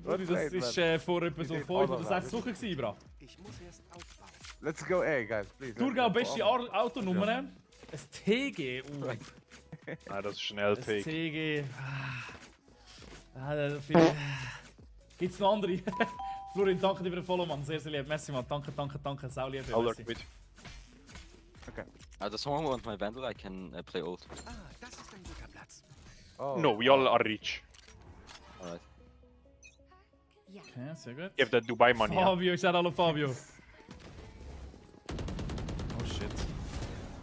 Brudi, das ist vor etwa so 5 oder 6 Wochen gewesen, Bro. Ich muss erst aufbauen. Let's go A, guys, please. Thurgau, beste Autonummer. Ein TG. Right. Ah, das ist ein Ein L-Take. TG. Da finde ich... Gibt's noch andere? Florian, danke dir für den Follow, Mann. Sehr, sehr lieb. Merci, Mann. Danke. Sau lieb. I'll lurk Merci. mid. Does someone want my Vandal? I can play ult. Ah, das ist ein guter Platz. Oh, No, we all are rich. Alright. Ja. Okay, sehr gut. Give that Dubai money. Ja. Fabio, ich sag hallo Fabio. Oh shit.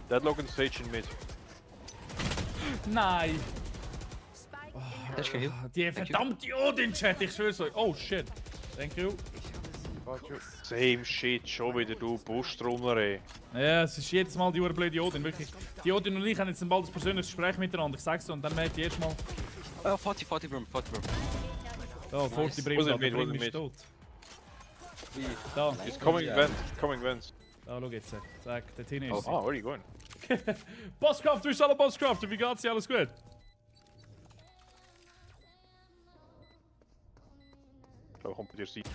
Deadlock and Sage in mid. Nein! Spike Das ist geil. Die verdammte Odin-Chat, ich schwör's euch. Oh shit. Thank you. Got you. Same shit, schon wieder du Buschtrommler ey. Ja, es ist jedes Mal die blöde Odin, wirklich. Die Odin und ich haben jetzt bald ein persönliches Gespräch miteinander, ich sag's so, und dann merkt ihr erstmal, 40 Brim, 40 Brim. da, vor die Brim, Wo sind da, der wir, wo Brim sind ist wir? tot. Wie? Da, It's coming Ja. vent, coming vent. da, schau jetzt. Sag, der Tine Oh. ist. Ah, where are you going? Bosscraft, du bist alle Bosscraft, wie geht's dir, alles gut? Da kommt bei dir Seite.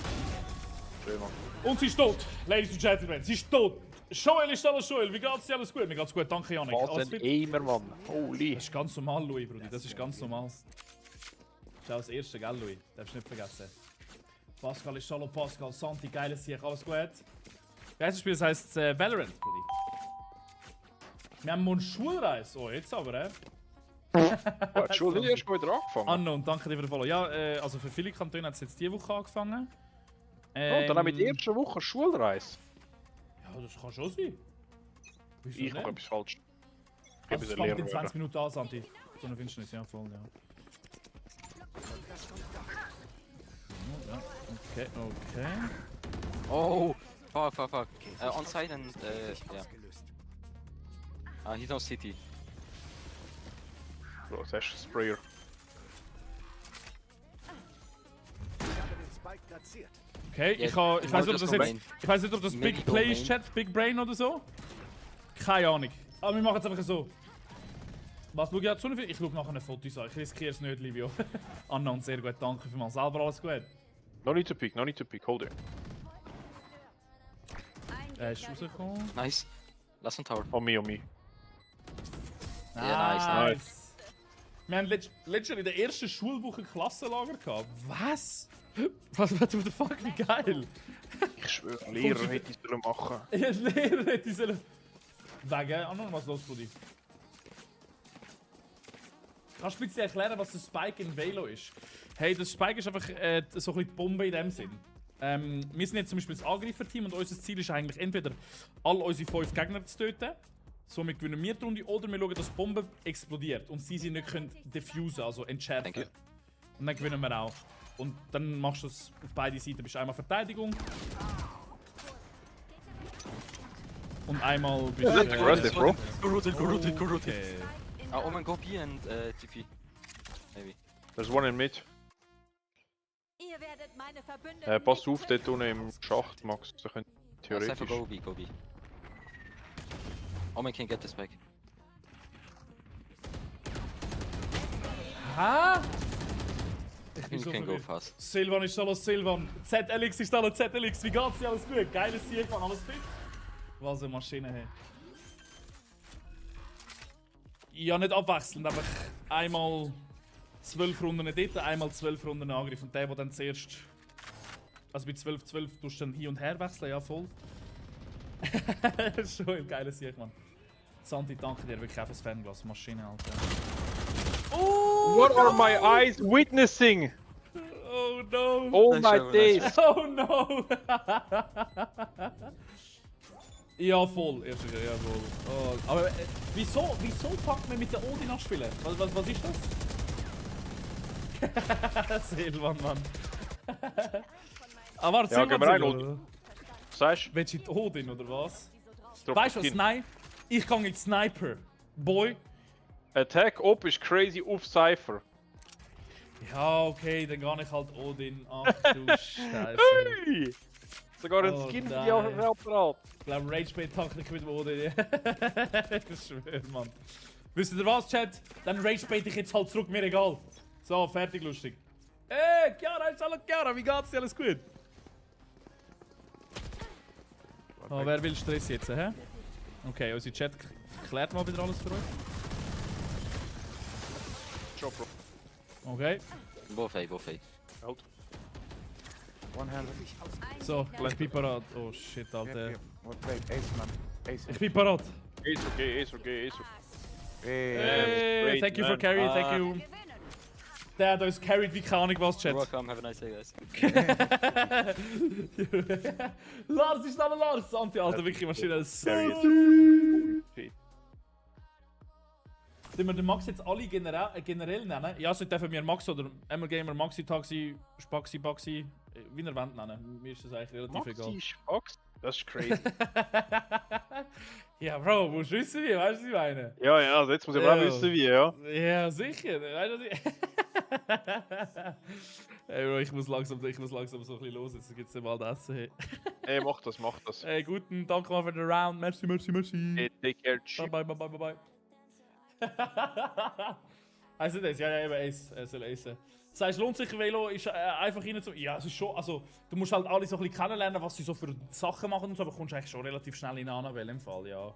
Schön, Mann. Und sie ist tot, Ladies and Gentlemen, sie ist tot. Joel ist alles Joel, wie geht's dir, alles gut? Mir geht's gut, danke Janik. Was Alles ein fit? Aimer, Mann. Holy. Das ist ganz normal, Louis, Brudi, das ist ganz normal. Das ist auch das erste, gell, Louis? Darfst du nicht vergessen. Pascal ist Solo Pascal, Santi, geiles Sieg, alles gut. Wie heisst das Spiel? Das heisst Valorant, Brudi. Wir haben morgen Schulreise. Oh, jetzt aber, Entschuldigung, du hast schon wieder angefangen. Unknown, danke dir für den Follow. Ja, also für viele Kantone hat es jetzt diese Woche angefangen. Und dann haben wir die erste Woche Schulreise. Ja, das kann schon sein. Wieso Ich mache nicht? etwas falsch. Ich Also, bin es der fängt Lehrer. in 20 Minuten an, Santi. So eine Finsternis, ja, voll, ja. Ja, okay, okay. Oh! Fuck. On side and yeah. He's on city. Bro, das ist ein Sprayer. Ich habe den Spike platziert. Okay, Ja, ich weiß nicht, ob das Marcus jetzt. Domain. Ich weiß nicht, ob das Maybe Big Play ist, Domain. Chat, Big Brain oder so. Keine Ahnung. Aber wir machen es einfach so. Was, schau ich jetzt schon? Ich schaue nachher ein Foto an. Ich riskiere es nicht, Livio. Unknown, sehr gut, danke vielmals. Selber alles gut. No need to peek, hold it. Er ist rausgekommen. Nice. Last one tower. On me. Ja, nice. Wir haben literally in der ersten Schulwoche Klassenlager gehabt. Was? Was the fuck, wie geil? Ich schwöre, Lehrer hätte ich sollen machen. Ja, Lehrer hätte ich sollen. Wegen, Unknown, was ist los, Brudi? Kannst du bitte erklären, was der Spike in Velo ist? Hey, das Spike ist einfach so ein bisschen die Bombe in dem Sinn. Wir sind jetzt zum Beispiel das Angreiferteam und unser Ziel ist eigentlich entweder alle unsere 5 Gegner zu töten, somit gewinnen wir die Runde, oder wir schauen, dass die Bombe explodiert und sie nicht können diffusen, also entschärfen. Danke. Und dann gewinnen wir auch. Und dann machst du es auf beide Seiten. Bist einmal Verteidigung. Und einmal bist Das ist aggressive, bro. Go rotate. Okay. Oh man, go B and TP. Maybe. There's one in mid. Ihr werdet meine Verbündeten Pass nicht auf, dort unten im Schacht, Max. Da könnt Cypher, theoretisch. go B. Oh man can get this back. Ha? I think you can go fast. Silvan ist solo Silvan. ZLX ist solo ZLX. Wie geht's dir? Alles gut? Geiles Sieg, Mann. Alles fit? Was eine Maschine, hey. Ja, nicht abwechselnd, aber einmal 12 Runden dort, einmal 12 Runden Angriff. Und der dann zuerst. Also bei 12-12 tust du dann hin und her wechseln, ja voll. Schon ein geiles Sieg, Mann. Santi, danke dir wirklich auch fürs Fernglas. Maschine, Alter. Oh! What are my eyes witnessing? Oh no! Oh Nice my show, days! nice Oh no! Ja, voll. Erster, ja, voll. Oh, aber wieso packt man mit der Odin anspielen? Was ist das? Silvan, Mann. Ah, warte, Ja, Silvan gehen wir rein, sogar, Odin. oder? Sagst du? Willst du in die Odin, oder was? Drop Weißt du the was, skin. nein? Ich kann jetzt Sniper. Boy. Attack Op ist crazy auf Cypher. Ja, okay, dann gehe ich halt Odin. Ach du Scheiße. Hey! Sogar ein Oh, Skin nein. die auch Apparat. Ich glaube, Ragebait-Taktik mit dem Odin. Ich schwöre, Mann. Wisst ihr was, Chat? Dann Ragebait ich jetzt halt zurück, mir egal. So, fertig, lustig. Ey, Chiara, ist alles Chiara, wie geht's dir? Alles gut? Oh, wer will Stress jetzt, hä? Okay, unser Chat klärt mal wieder alles für euch. Schon, Bro. Okay, Both A. Halt. One hand. so, ich bin parat. Oh shit, Yep, Alter. yep. What plate? Ace, man. Ace. Ich bin parat. Ist okay. Hey. Hey, great, thank you for man. carry, thank you. gewinnen. Der hat uns carried wie keine Ahnung was, Chat. You're welcome. Have a nice day, guys. Lars ist da, Lars! Santi, Alter, wirklich Maschine. Carry So. Shit. Sollen wir den Max jetzt alle generell nennen? Ja, so dürfen wir Max oder MLGamer, Maxi, Taxi, Spaxi, Baxi, wie ihr wollt nennen. Mir ist das eigentlich relativ egal. Maxi Spax? Das ist crazy. Ja, Bro, musst du wissen wie, weißt du, was ich meine? ja, also jetzt muss ich aber auch wissen wie, ja. Ja, sicher. Weißt du, was ich... Ey, Bro, ich muss langsam so ein bisschen los, jetzt gibt's ja bald Essen. Hey. Ey, mach das. Hey, guten Dank mal für den Round. Merci. Hey, take care. Bye. Also das, ja, eben Ace, er soll acen. Das heißt, lohnt sich Velo, ist einfach rein zu... Ja, es ist schon, also, du musst halt alle so ein bisschen kennenlernen, was sie so für Sachen machen und so, aber kommst eigentlich schon relativ schnell in Annabelle im Fall, ja.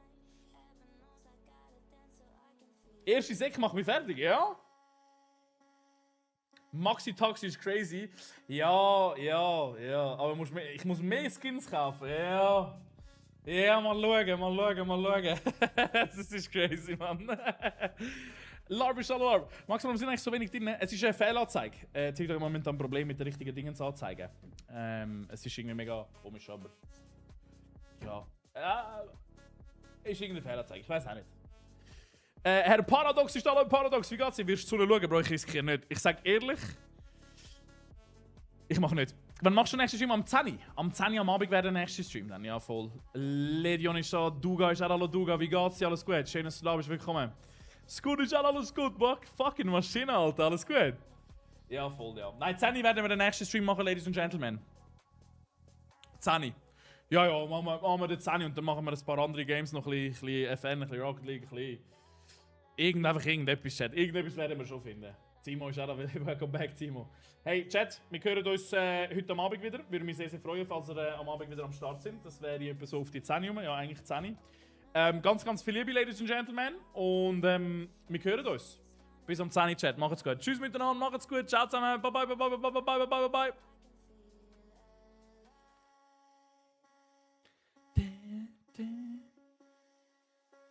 Erste Sek macht mich fertig, ja? Maxi Taxi ist crazy. Ja, aber ich muss mehr Skins kaufen, ja. Ja, mal schauen. Das ist crazy, Mann. Larb ist Larb. Max, warum sind eigentlich so wenig drin? Es ist eine Fehlanzeige. TikTok hat momentan ein Problem mit den richtigen Dingen zu anzeigen. Es ist irgendwie mega komisch, aber... Ja. Ist irgendeine Fehlanzeige, ich weiß auch nicht. Herr Paradox ist da, Paradox, wie geht's dir? Wirst du zu schauen, Bro? Ich riskiere nicht. Ich sag ehrlich... Ich mach nicht. Wann machst du den nächsten Stream? Am 10? Am 10 am Abend wäre der nächste Stream dann, ja voll. Ledion ist da, Duga ist auch hallo Duga, wie geht's dir? Alles gut? Schön, dass du da bist, willkommen. Scoot ist auch alles gut, Bock. Fucking Maschine, Alter, alles gut? Ja, voll, ja. Nein, 10 werden wir den nächsten Stream machen, Ladies and Gentlemen. 10. Ja, machen wir den 10 und dann machen wir ein paar andere Games noch, ein bisschen FN, ein bisschen Rocket League, ein bisschen... Irgendetwas, Chat. Irgendetwas werden wir schon finden. Timo ist auch da, welcome back, Timo. Hey, Chat, wir hören uns heute am Abend wieder. Würde mich sehr, sehr freuen, falls ihr am Abend wieder am Start sind. Das wäre etwa so auf die 10 Uhr, ja, eigentlich 10. Ganz viel Liebe, Ladies and Gentlemen. Und wir hören uns. Bis am 10 Chat. Macht's gut. Tschüss miteinander, macht's gut. Ciao zusammen. Bye.